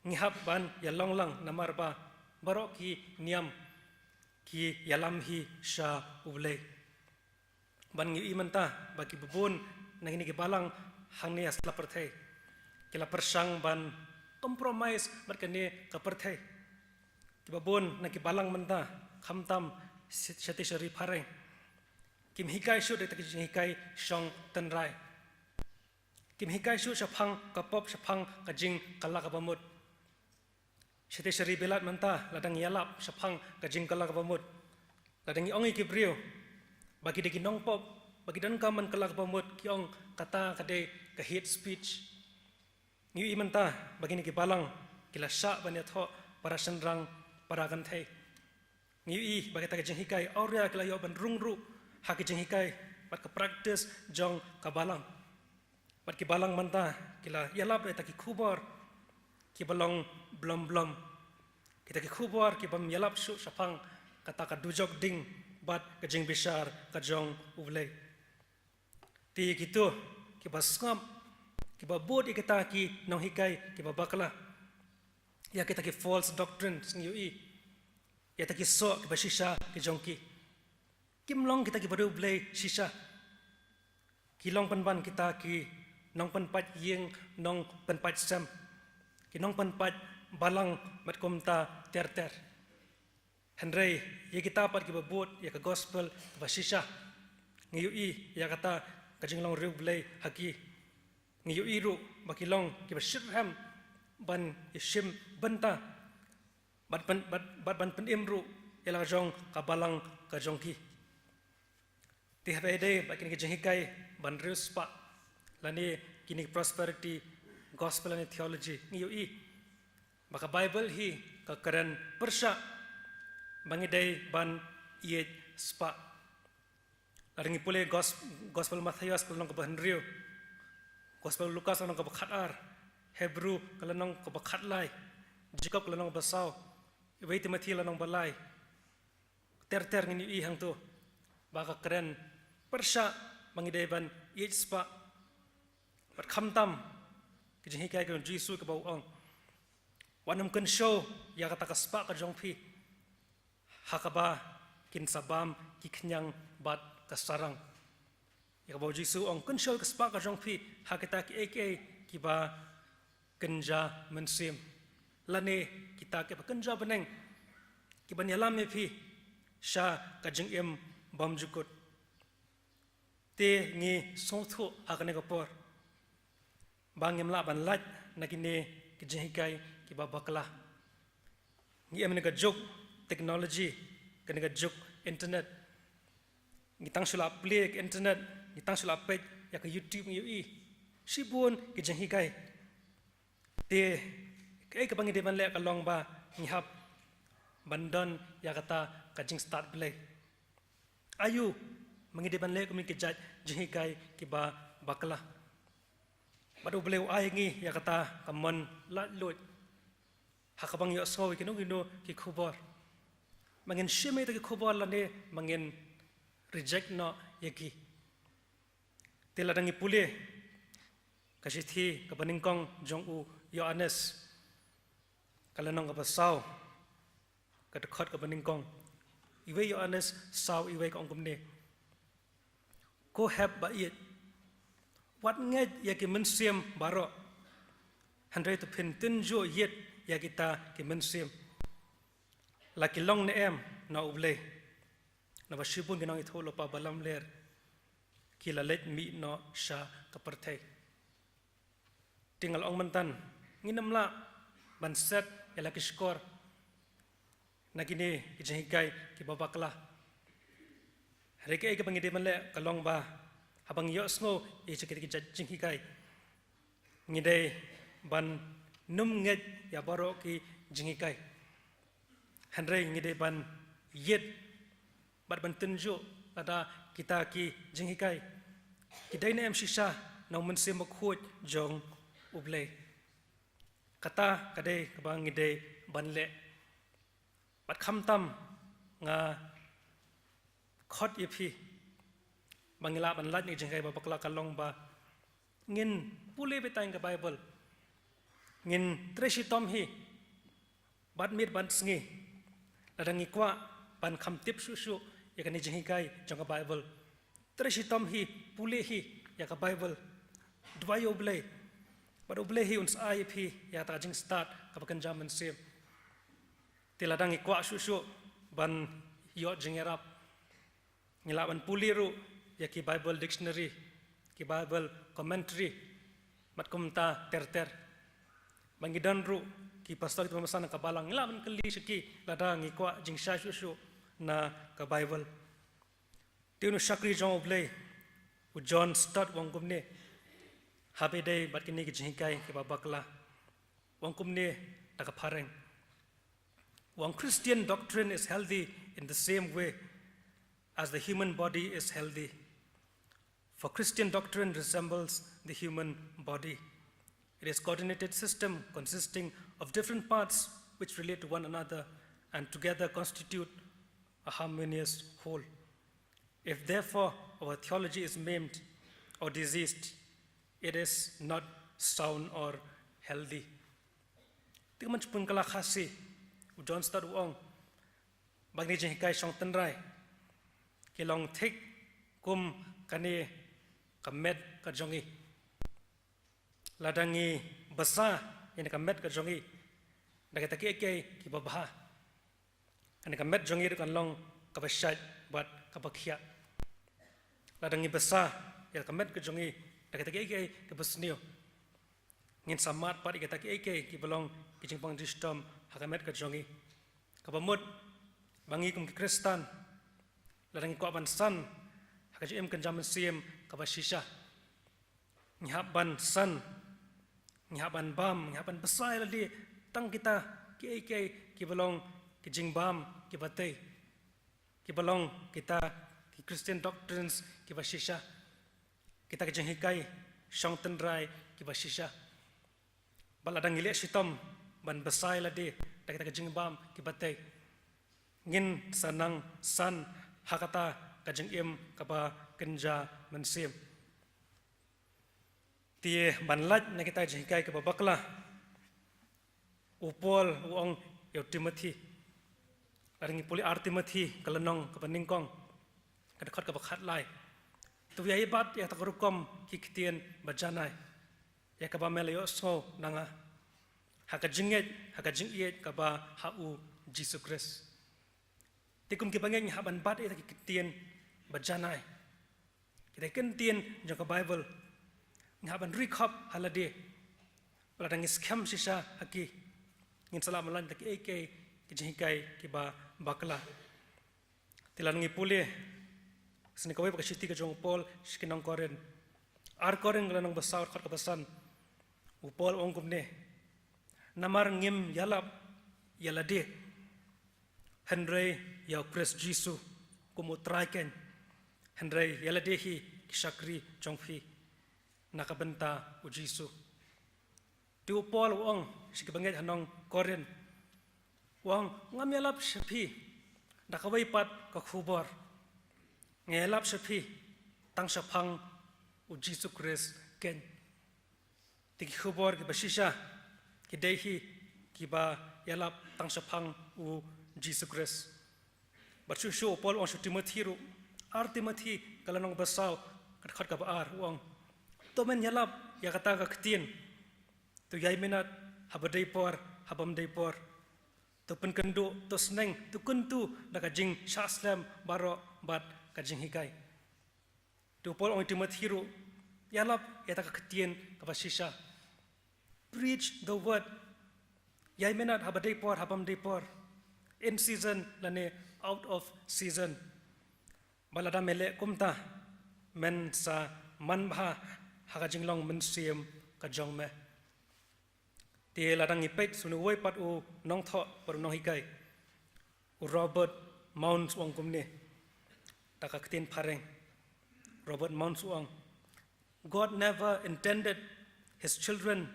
ngi hap ban ïalong lang namar ba baroh ki niam ki ïalam hi sha U Blei. Bad ngi ïohi mynta ba kiba bun na kine ki balang hangne ha sla pyrthei ki la pyrshang ban compromise bad kane ka pyrthei. Kiba bun na ki balang mynta, khamtam sha-, shatei sha ri phareng, kim hikai shuh da kita ki jinghikai shong tynrai. Kim hikai shuh shaphang ka pop, shaphang ka jingkylla kaba mut. Shatei sha ri Bilat mynta, lada ngi ïalap shaphang ka jingkylla kaba mut, lada ngi ong ïa ki briew ba ki dei ki nongpop, ba ki donkam ban kylla kaba mut, ki ong kata ka dei ka hate speech. Ngi ïohi mynta ba kine ki balang ki la shah ban ïathoh para shynrang, para kynthei. Ngi ïohi ba kita ki jinghikai awria ki la ïoh ban rung ruh ha ki jinghikai bad ka practice jong ka balang. Bad ki balang mynta ki la ïalap ïa kita ki khubor kiba long blom blom, kita ki khubor ki bym ïalap shuh shaphang kata ka dujok ding bad ka jingbishar ka jong U Blei. Te ïa kito kiba sngap, kiba bud ïa kita ki nonghikai kiba bakla, ïa kita ki false doctrines, ngi ïohi ïa kita ki soh kiba shisha ki jong ki. Kim long kita kiba riewblei shisha. Ki long pynban kita ki nongpynpait ïing, nongpynpait sem, ki nongpynpait balang bad kumta ter ter. Hynrei ïa kita pat kiba bud ïa ka gospel kaba shisha, ngi ïohi ïa kata ka jinglong riewblei ha ki. Ngi ïohi ruh ba ki long kiba shitrhem ban ïashim bynta bad ban, bad, bad ban pynim ruh ïa la ka jong ka balang ka jong ki. Te haba ïadei bad kine ki jinghikai ban riewspah lane kine ki prosperity gospel lane theology, ngi ïohi ba ka Baibl hi ka kren pyrshah ba ngi dei ban ïeit spah. Lada ngi pule gos-, gospel Mathaios ka lynnong kaba hynriew, Gospel Lukas lynnong kaba khatar, Hebru ka lynnong kaba khatlai, Jakob ka lynnong ba saw, Wei Timothi lynnong ba lai. Ter ter ngin ïohi hangto ba ka kren pyrshah ba ngi dei ban ïeit spah. Bad khamtam ka jinghikai ka jong u Jisu kaba u ong, wat nym kynshew ïa kata ka spah ka jong phi ha kaba kin sa bam ki khñiang bad ka sarang. Ïa kaba u Jisu u ong, kynshew ïa ka spah ka jong phi ha kita kiei kiei kiba kynja mynsiem, lane kita kiba kynja bneng, kiban ïalam ïa phi sha ka jingim bymjukut. Te ngi sngewthuh ha kane ka por ba ngim lah ban lait na kine ki jinghikai kiba bakla. Ngi em ha kane ka juk technology, kane ka juk internet. Ngi tang shu la plie ïa ka internet, ngi tang shu la peit ïa ka YouTube, ngi ïohi shibun ki jinghikai. Te kaei kaba ngi dei ban leh ka long ba ngi hap ban don ïa kata ka jingstad Blei. Aïu ma ngi dei ban leh kumne ki jait jinghikai kiba bakla? Bad U Blei u ai ngi ïa kata ka mon laitluid ha kaba ngi ïohsngew ïa kino kino ki khubor, ma ngin shim ïa kita ki khubor lane ma ngin reject noh ïa ki. Te lada ngi pule ka shithi kaba nyngkong jong u Ïoannis, ka lynnong kaba saw, ka dkhot kaba nyngkong, Iwei Ïoannis saw iwei ka ong kumne: Ko hep ba ïeit, wat ngeit ïa ki mynsiem baroh, hynrei to phin tynjuh ïit ïa kita ki mynsiem, la ki long ne em na U Blei. Naba shibun ki nongïathuhlypa balamler ki la leit mih noh sha ka pyrthei. Te nga la ong mynta, ngin ym lah ban set ïa la ki shkor na kine ki jinghikai kiba bakla. Hynrei kaei kaba ngi dei ban leh ka long ba haba ngi ïohsngew ïa kita ki jait jinghikai, ngi dei ban nym ngeit ïa baroh ki jinghikai, hynrei ngi dei ban ïit bad ban tynjuh lada kita ki jinghikai ki dei ne em shisha na U Mynsiem Bakhuid jong U Blei. Kata ka dei kaba ngi dei ban leh. Bad khamtam nga khot ïa phi ba ngi lah ban lait na ki jinghikai ba bakla ka long ba ngin pule beit tang ka Baibl, ngin trei shitom hi bad miet bad sngi. Lada ngi kwah ban kham tip shuh shuh ïa kane ka jinghikai jong ka Baibl, trei shitom hi, pule hi ïa ka Baibl, duwai ïa U Blei, bad U Blei hi un sa ai ïa phi ïa kata ka jingstad kaba kynja mynsiem. Te lada ngi kwah shuh shuh ban ïoh jingïarap, ngi lah ban pule ruh ïa ki Bible dictionary, ki Bible commentary, bad kumta ter ter. Ba ngi don ruh ki pastor kiba bynta na ka balang, ngi lah ban kylli sha ki lada ngi kwah jingshai shuh shuh na ka Bible. Te une u shakri jong U Blei, u John Stott, u ong kumne haba ïadei bad kine ki jinghikai kiba bakla, u ong kumne da ka phareng. U ong, Christian doctrine is healthy in the same way as the human body is healthy. For Christian doctrine resembles the human body. It is coordinated system consisting of different parts which relate to one another and together constitute a harmonious whole. If therefore our theology is maimed or diseased, it is not sound or healthy. Te ka mon shibun ka la Khasi, u John Stott u ong ba kine ki jinghikai shong tynrai ki long thik kum kane ka met ka jong ngi. Lada ngi bsa ïa kane ka met ka jong ngi da kita kiei kiei kiba bha, kane ka met jong ngi ruh kan long kaba shait bad kaba khiah. Lada ngi bsa ïa ka met ka jong ngi da kita kiei kiei kiba sniew, ngin sa mad pat ïa kita kiei kiei kiba long ki jingpang jingshitom ha ka met ka jong ngi. Kaba mut ba ngi kum ki Khristan, lada ngi kwah ban san ha ka jingim kynja mynsiem kaba shisha, ngi hap ban san, ngi hap ban bam, ngi hap ban bsa ïa lade tang kita kiei kiei kiba long ki jingbam kiba tei, kiba long kita ki Christian doctrines kiba shisha, kita ki jinghikai shong tynrai kiba shisha. Bad lada ngi leh shitom ban bsa ïa lade da kita ki jingbam kiba tei, ngin sa nang san ha kata ka jingim kaba kynja mynsiem. Te ban lait na kita ki jinghikai kiba bakla, u Paul u ong ïa u Timothy. Lada ngi pule ar Timothy ka lynnong kaba nyngkong, ka dkhot kaba khatlai. To ïai bat ïa kata ka rukom ki ktien ba janai, ïa kaba me la ïohsngew na nga, ha ka jingngeit, ha ka jingïeit kaba ha u Jisu Khrist. Te kum kiba ngeit ngi hap ban bat ïa kita ki ktien ba janai, kita ki ktien jong ka Baibl. Ngi hap ban ri khop ha lade. Lada ngi skhem shisha ha ki, ngin sa lah ban lait da kiei kiei ki jinghikai kiba bakla. Te lada ngi pule sha kawei pat ka shithi ka jong u Paul sha ki nong Korinth, ar Korinth ka lynnong ba saw, dkhot kaba san, u Paul u ong kumne: Namar ngim ïalap ïa lade, hynrei ïa u Khrist Jisu kum u Trai keiñ, hynrei ïa lade hi ki shakri jong phi na ka bynta u Jisu. Te u Paul u ong sha kiba ngeit ha nong Korinth, u ong: Ngam ïalap sha phi da kawei pat ka khubor. Nga ïalap sha phi tang shaphang u Jisu Khrist keiñ. Te ki khubor kiba shisha ki dei hi kiba ïalap tang shaphang u Jisu Khrist. Bad shuh shuh u Paul u ong sha u Timothy ruh, ar Timothy ka lynnong ba saw, ka dkhot kaba ar, u ong: To men ïalap ïa kata ka ktien. To ïai minot haba dei por, haba ym dei por. To pynkynduh, to sneng, to kyntu da ka jingshah slem baroh bad ka jinghikai. Te u Paul u ong ïa u Timothy ruh, ïalap ïa kata ka ktien kaba shisha. Preach the word. Ïai minot haba dei por, haba ym dei por. In season lane out of season. Bad lada me leh kumta, men sa manbha ha ka jinglong mynsiem ka jong me. Te lada ngi peit sha une uwei pat u nongthoh bad u nonghikai, u Robert Mounce u ong kumne, da ka ktien phareng. Robert Mounce u ong: God never intended his children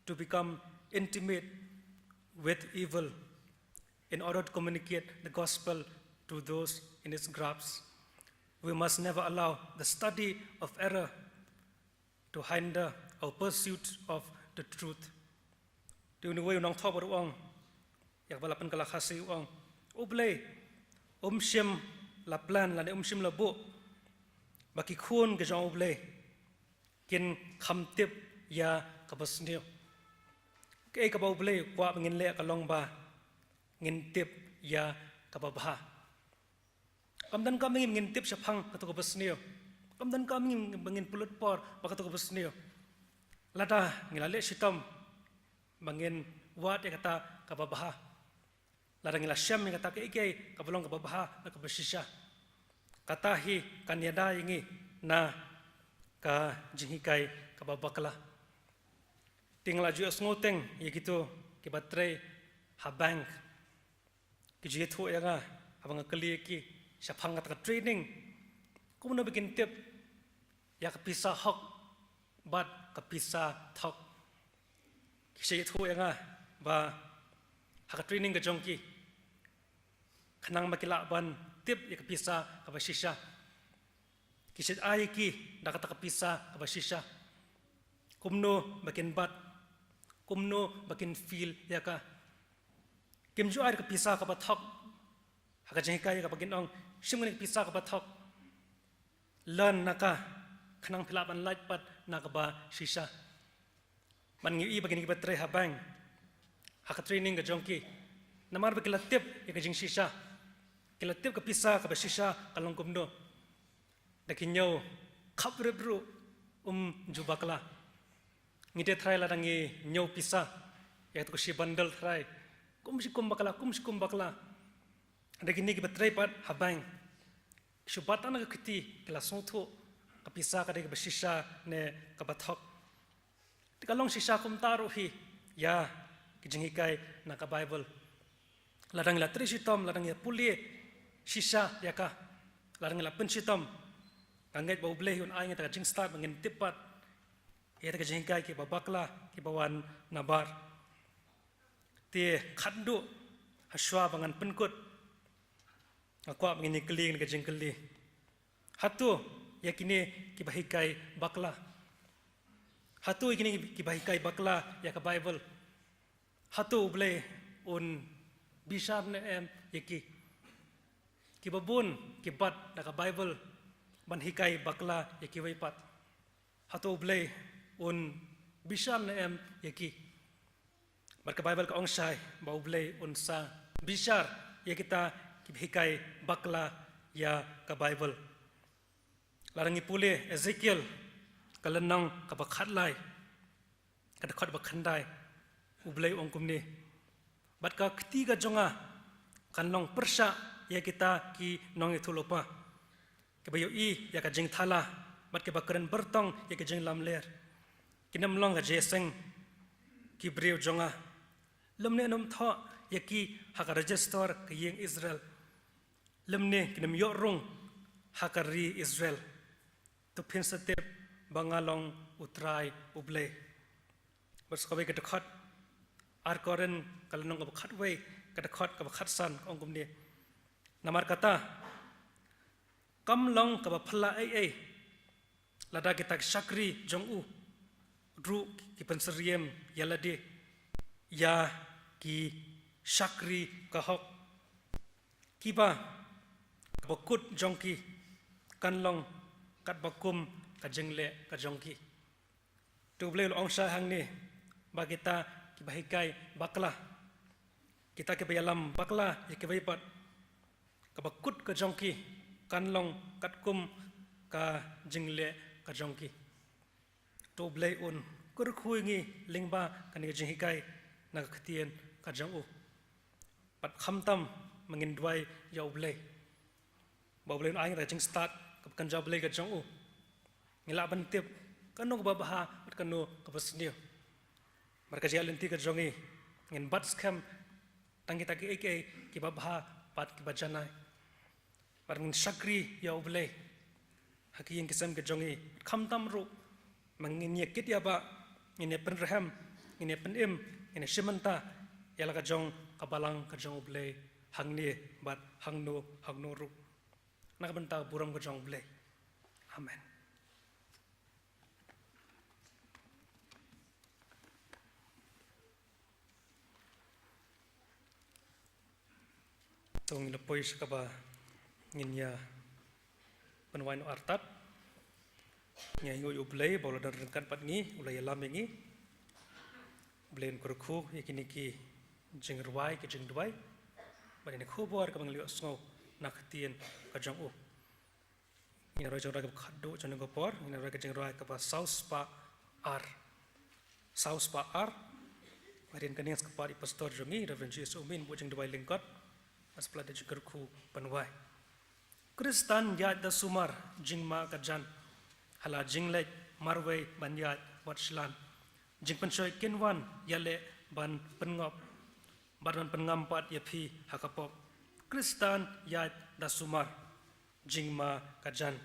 to become intimate with evil in order to communicate the gospel to those in his grasp. We must never allow the study of error to hinder our pursuit of the truth. Te une uwei u nongthoh bad u ong, ïa kaba la pynkylla Khasi u ong, U Blei um shym la plan lane um shym la buh ba ki khun ki jong U Blei kin kham tip ïa kaba sniew. Kaei kaba U Blei u kwah ba ngin leh ka long ba ngin tip ïa kaba bha. Kam donkam ba ngin tip shaphang kato kaba sniew. Kam donkam ba ngin pynlut por bad kato kaba sniew. Lada ngi la leh shitom ba ngin wad ïa kata kaba bha, lada ngi la shem ïa kata kaei kaei kaba long kaba bha bad kaba shisha, kata hi kan ïada ïa ngi na ka jinghikai kaba bakla. Te nga la ju ïohsngew teng ïa kito kiba trei ha bank. Ki ju ïathuh ïa nga haba nga kylli ïa ki shaphang kata ka training, kumno ba kin tip ïa ka pisa hok bad ka pisa thok. Ki sa ïathuh ïa nga ba ha ka training ka jong ki, khnang ba ki lah ban tip ïa ka pisa kaba shisha, ki sa ai ïa ki da kata ka pisa kaba shisha. Kumno ba kin bat, kumno ba kin fill ïa ka. Kim ju ai ka pisa kaba thok ha ka jinghikai ïa ka, ba kin ong, shim kane ka pisa kaba thok, learn na ka, khnang phi lah ban lait pat na kaba shisha. Bad ngi ïohi ba kine kiba trei ha bank, ha ka training ka jong ki, namar ba ki la tip ïa ka jingshisha, ki la tip ka pisa kaba shisha ka long kumno, da ki ñiew khap rep ruh um ju bakla. Ngi te tharai lada ngi ñiew pisa ïa kato ka shi bundle tharai, kum shi kum bakla, kum shi kum bakla. Da kine kiba trei pat ha bank, ki shu bat tang na ka kti, ki la sngewthuh ka pisa ka dei kaba shisha ne kaba thok. Te ka long shisha kumta ruh hi ïa ki jinghikai na ka Baibl. Lada ngi la trei shitom, lada ngi la pule shisha ïa ka, lada ngi la pynshitom, nga ngeit ba U Blei un ai ïa ngi kata ka jingstad ba ngin tip pat Ïa kita ki jinghikai kiba bakla kiba wan nabar. Te khadduh hashwa ba ngan pynkut, nga kwah ba ngin ïa kylli ïa kane ka jingkylli. Hato ïa kine kiba hikai bakla? Hato ïa kine kiba hikai bakla ïa ka Baibl? Hato U Blei un bishar ne em ïa ki? Kiba bun ki bat da ka Baibl ban hikai bakla ïa kiwei pat. Hato U Blei un bishar ne em ïa ki? Bad ka Baibl ka ong shai ba U Blei un sa bishar ïa kita kiba hikai bakla ïa ka Baibl. Lada ngi pule Ezekiel ka lynnong kaba khatlai, ka dkhot ba khyndai, U Blei u ong kumne: Bad ka kti ka jong nga kan long pyrshah ïa kita ki nongïathuhlypa, kiba ïohi ïa ka jingthala bad kiba kren byrtong ïa ka jinglamler. Kin ym long ka jingïaseng ki briew jong nga, lymne yn ym thoh ïa ki ha ka register ka ïing Israel, lymne kin ym ïoh rung ha ka ri Israel. To phin sa tip ba nga long U Trai U Blei. Bad sa kawei ka dkhot, Ar Korinth ka lynnong kaba khatwei, ka dkhot kaba khatsan, ka ong kumne: Namar kata, kam long kaba phylla ei ei lada kita ki shakri jong u ruh ki pynsyriem ïa lade ïa ki shakri ka hok, kiba kaba kut jong ki kan long katba kum ka jingleh ka jong ki. Te U Blei u la ong shai hangne ba kita kiba hikai bakla, kita kiba ïalam bakla ïa kiwei pat, kaba kut ka jong ki kan long katkum ka jingleh ka jong ki. To U Blei un kyrkhu ïa ngi lyngba kane ka jinghikai na ka ktien ka jong u. Bad khamtam ma ngin duwai ïa U Blei ba U Blei un ai ngi da ka jingstad kaba kynja U Blei ka jong u, ngin lah ban tip kano kaba bha bad kano kaba sniew. Bad ka jingïaid lynti ka jong ngi, ngin bat skhem tang kita kiei kiei kiba bha bad kiba janai. Bad ngin shakri ïa U Blei ha ki ïing ki sem ki jong ngi, khamtam ruh ma ngin ïa kit ïa ba ngin ïa pynrhem, ngin ïa pynim, ngin ïa shim bynta ïa la ka jong ka balang ka jong U Blei hangne bad hangno hangno ruh. Na ka bynta burom ka jong U Blei. Amen. To ngin ïa poi sha kaba ngin ïa pynwai noh artat. Ngi ainguh ïa U Blei ba u la don ryngkat bad ngi, u la ïalam ïa ngi. U Blei un kyrkhu ïa kine ki jingrwai, ki jingduwai, bad ïa kane ka khubor kaba ngi la ïohsngew na ka ktien ka jong u. Ngin ïa rwai jingrwai kaba khadduh jong kane ka por, ngin ïa rwai ka jingrwai kaba saw spah ar. Saw spah ar. Hadien kane ngan sa kyrpad ïa i pastor jong ngi, Reverend G S Umin, buh jingduwai lyngkot. Ngan sa pynlait da ka jingkyrkhu ban wai. Khristan ïaid da sumar, jingma ka jan. Ha la jingleit marwei ban ïaid wat shlan. Jingpynshoi kin wan ïaleh ban pynngop, bad ban pynngam pat ïa phi ha ka pop. Khristan ïaid da sumar, jingma ka jan.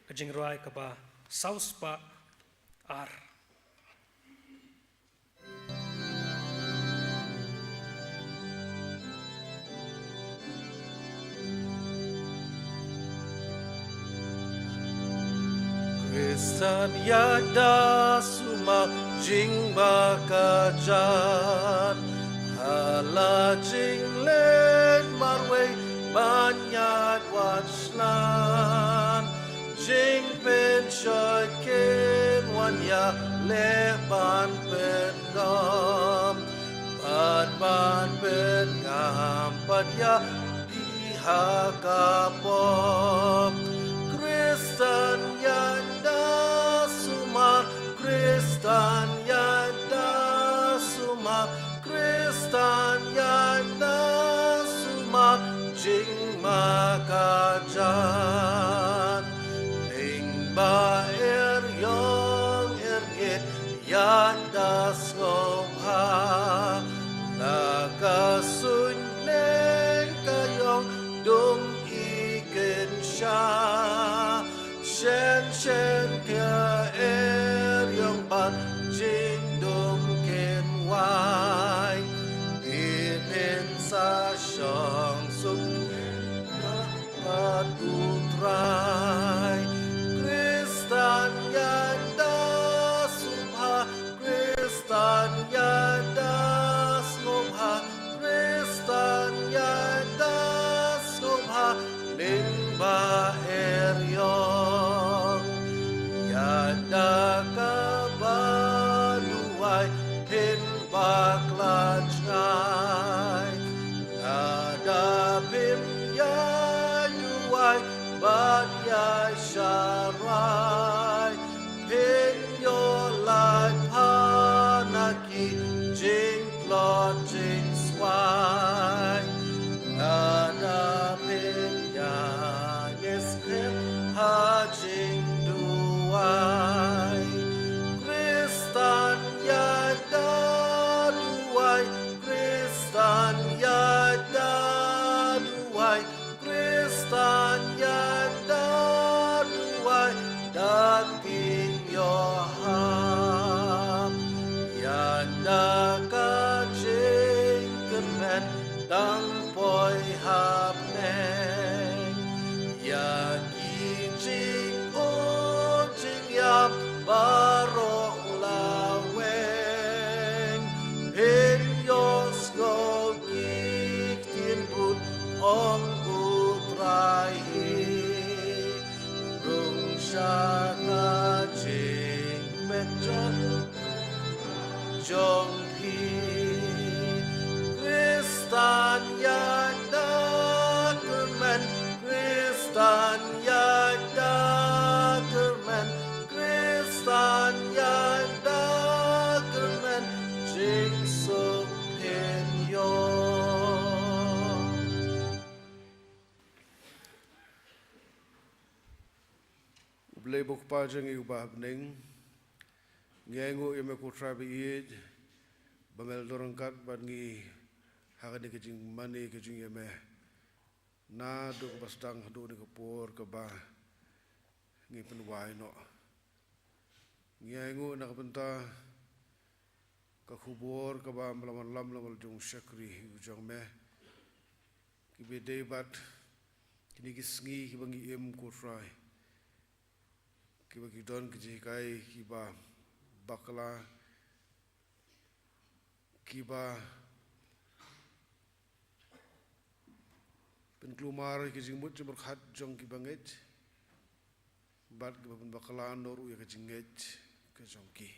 Ka jingrwai kaba saw spah ar. Khristan ïaid da sumar, jingma ka jan. Ha la jingleit marwei ban ïaid wat shlan. Jingpynshoi kin wan ïaleh ban pynngop, bad ban pynngam pat ïa phi ha ka pop. Khristan ïaid da sumar, Khristan ïaid da sumar, Khristan ïaid da sumar, jingma ka jan. Lyngba eriong erngit ïaid da sngewbha, la ka suiñ leng ka ïong dum i kynsha. Shen shen ka eriong bad Ïa ki ïoh hap ïa ka jingkyrmen tang poi hapdeng ïa ki jingud jingïap baroh la weng. Phin ïohsngew ki ktien bun, ong U Trai hi. Rung sha ka jingpynjot jong phi. Khristan ïaid da kyrmen, Khristan ïaid da kyrmen, Khristan ïaid da kyrmen, jingsuk phin ïoh. U Blei uba u Kpa jong ngi uba ha bneng, ngi ainguh ïa me ko Trai ba ïeit, ba me la don ryngkat bad ngi ha kane ka jingmane ka jong ngi ïa me, naduh kaba sdang haduh kane ka por kaba ngi pynwai noh. Ngi ainguh na ka bynta ka khubor kaba me la wanlam na ka bynta jong u shakri u jong me, kiba dei bad kine ki sngi kiba ngi im ko Trai, kiba ki don ki jinghikai kiba bakla, kiba pynkulmar ïa ki jingmut jingpyrkhat jong kiba ngeit, bad kiba pynbakla noh ruh ïa ka jingngeit ka jong ki.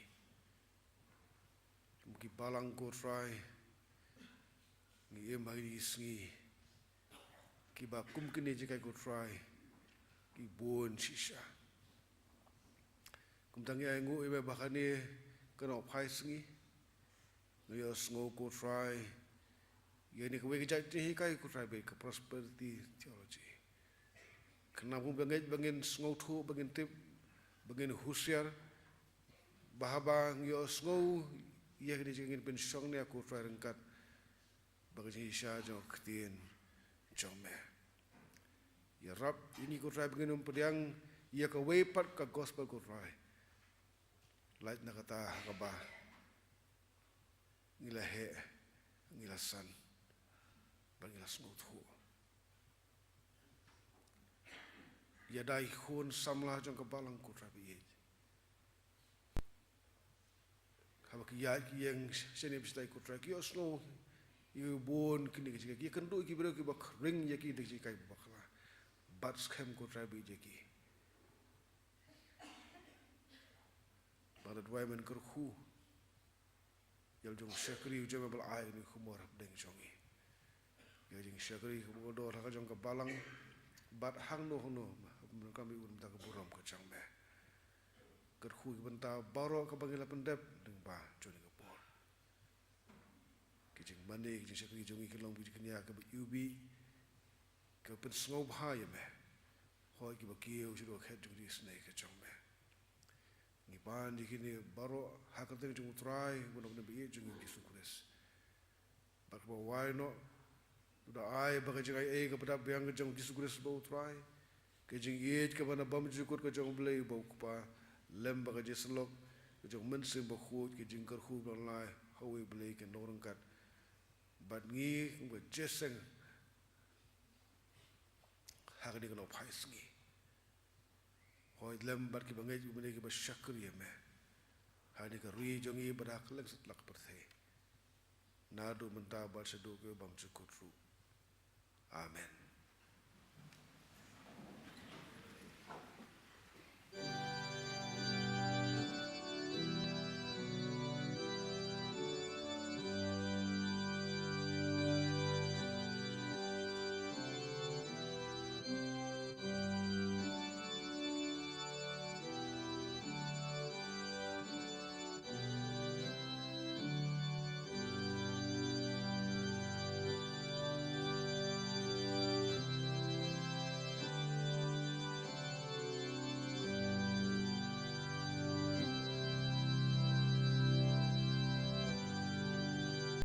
Kum ki balang ko Trai, ngi im ha kine ki sngi kiba kum kine jinghikai ko Trai ki bun shisha. Kumta ngi ainguh ïa me ba ha kane ka nongphai sngi ngi ïohsngew ko Trai ïa kane kawei ka jait jinghikai ko Trai ba ka prosperity theology. Khnang ba ngin, ba ngin sngewthuh, ba ngin tip, ba ngin husiar, ba haba ngi ïohsngew ïa kine jinghikai ngin pynshong nia ko Trai ryngkat bad ka jingshisha jong ka ktien jong me. Ïarap ïa ngi ko Trai ba ngin ym pdiang ïa kawei pat ka gospel ko Trai, lait na kata ha kaba ngi la heh, ngi la san bad ngi la sngewthuh. Ïada ki khun samla jong ka balang ko Trai ba ïeit, haba ki ïaid ki ïeng shane ba shatai ko Trai, ki ïohsngew ïa ki bun kine ki jinghikai, ki ïakynduh ïa ki briew kiba khring ïa ki da ki jinghikai ba bakla. Bat skhem ko Trai ba ïeit ïa ki. Bad da duwai men kyrkhu ïa la jong u shakri u jong me ba la ai kane ka khubor hapdeng jong ngi. Ïa ka jingshakri kaba kordor ha ka jong ka balang bad hangno hangno, haba men kam ïa u na ka bynta ka burom ka jong me. Kyrkhu ïa ki bynta baroh kaba ngi la pyndep lyngba jong kane ka por. Ki jingmane, ki jingshakri jong ngi ki long bad ki jingkñia kaba iwbih, kaba pynsngewbha ïa me. Hooid kiba kiew shaduh ka khet jong ka jingisynei ka jong me. Ngi pan ïa kine baroh ha ka kyrteng jong u Trai, u nongpynim ba ïeit jong ngi u Jisu Khrist. Bad kaba wai noh, u da ai ba ka jingaiei kaba dap biang ka jong u Jisu Khrist ba u Trai, ka jingïeit kaba na bymjukut ka jong u Blei ba u Kpa, lem bad ka jingsyllok ka jong u Mynsiem Bakhuid, ka jingkyrkhu ba la ai ha uwei u Blei ka nongryngkat bad ngi kum ka jingïaseng ha kane ka nongphai sngi. Hooid lem bad kiba ngeit, kiba ngeit kiba shakri ïa me ha kane ka ri jong ngi bad ha kylleng satlak pyrthei, naduh mynta bad shaduh kiba bymjukut ruh. Amen.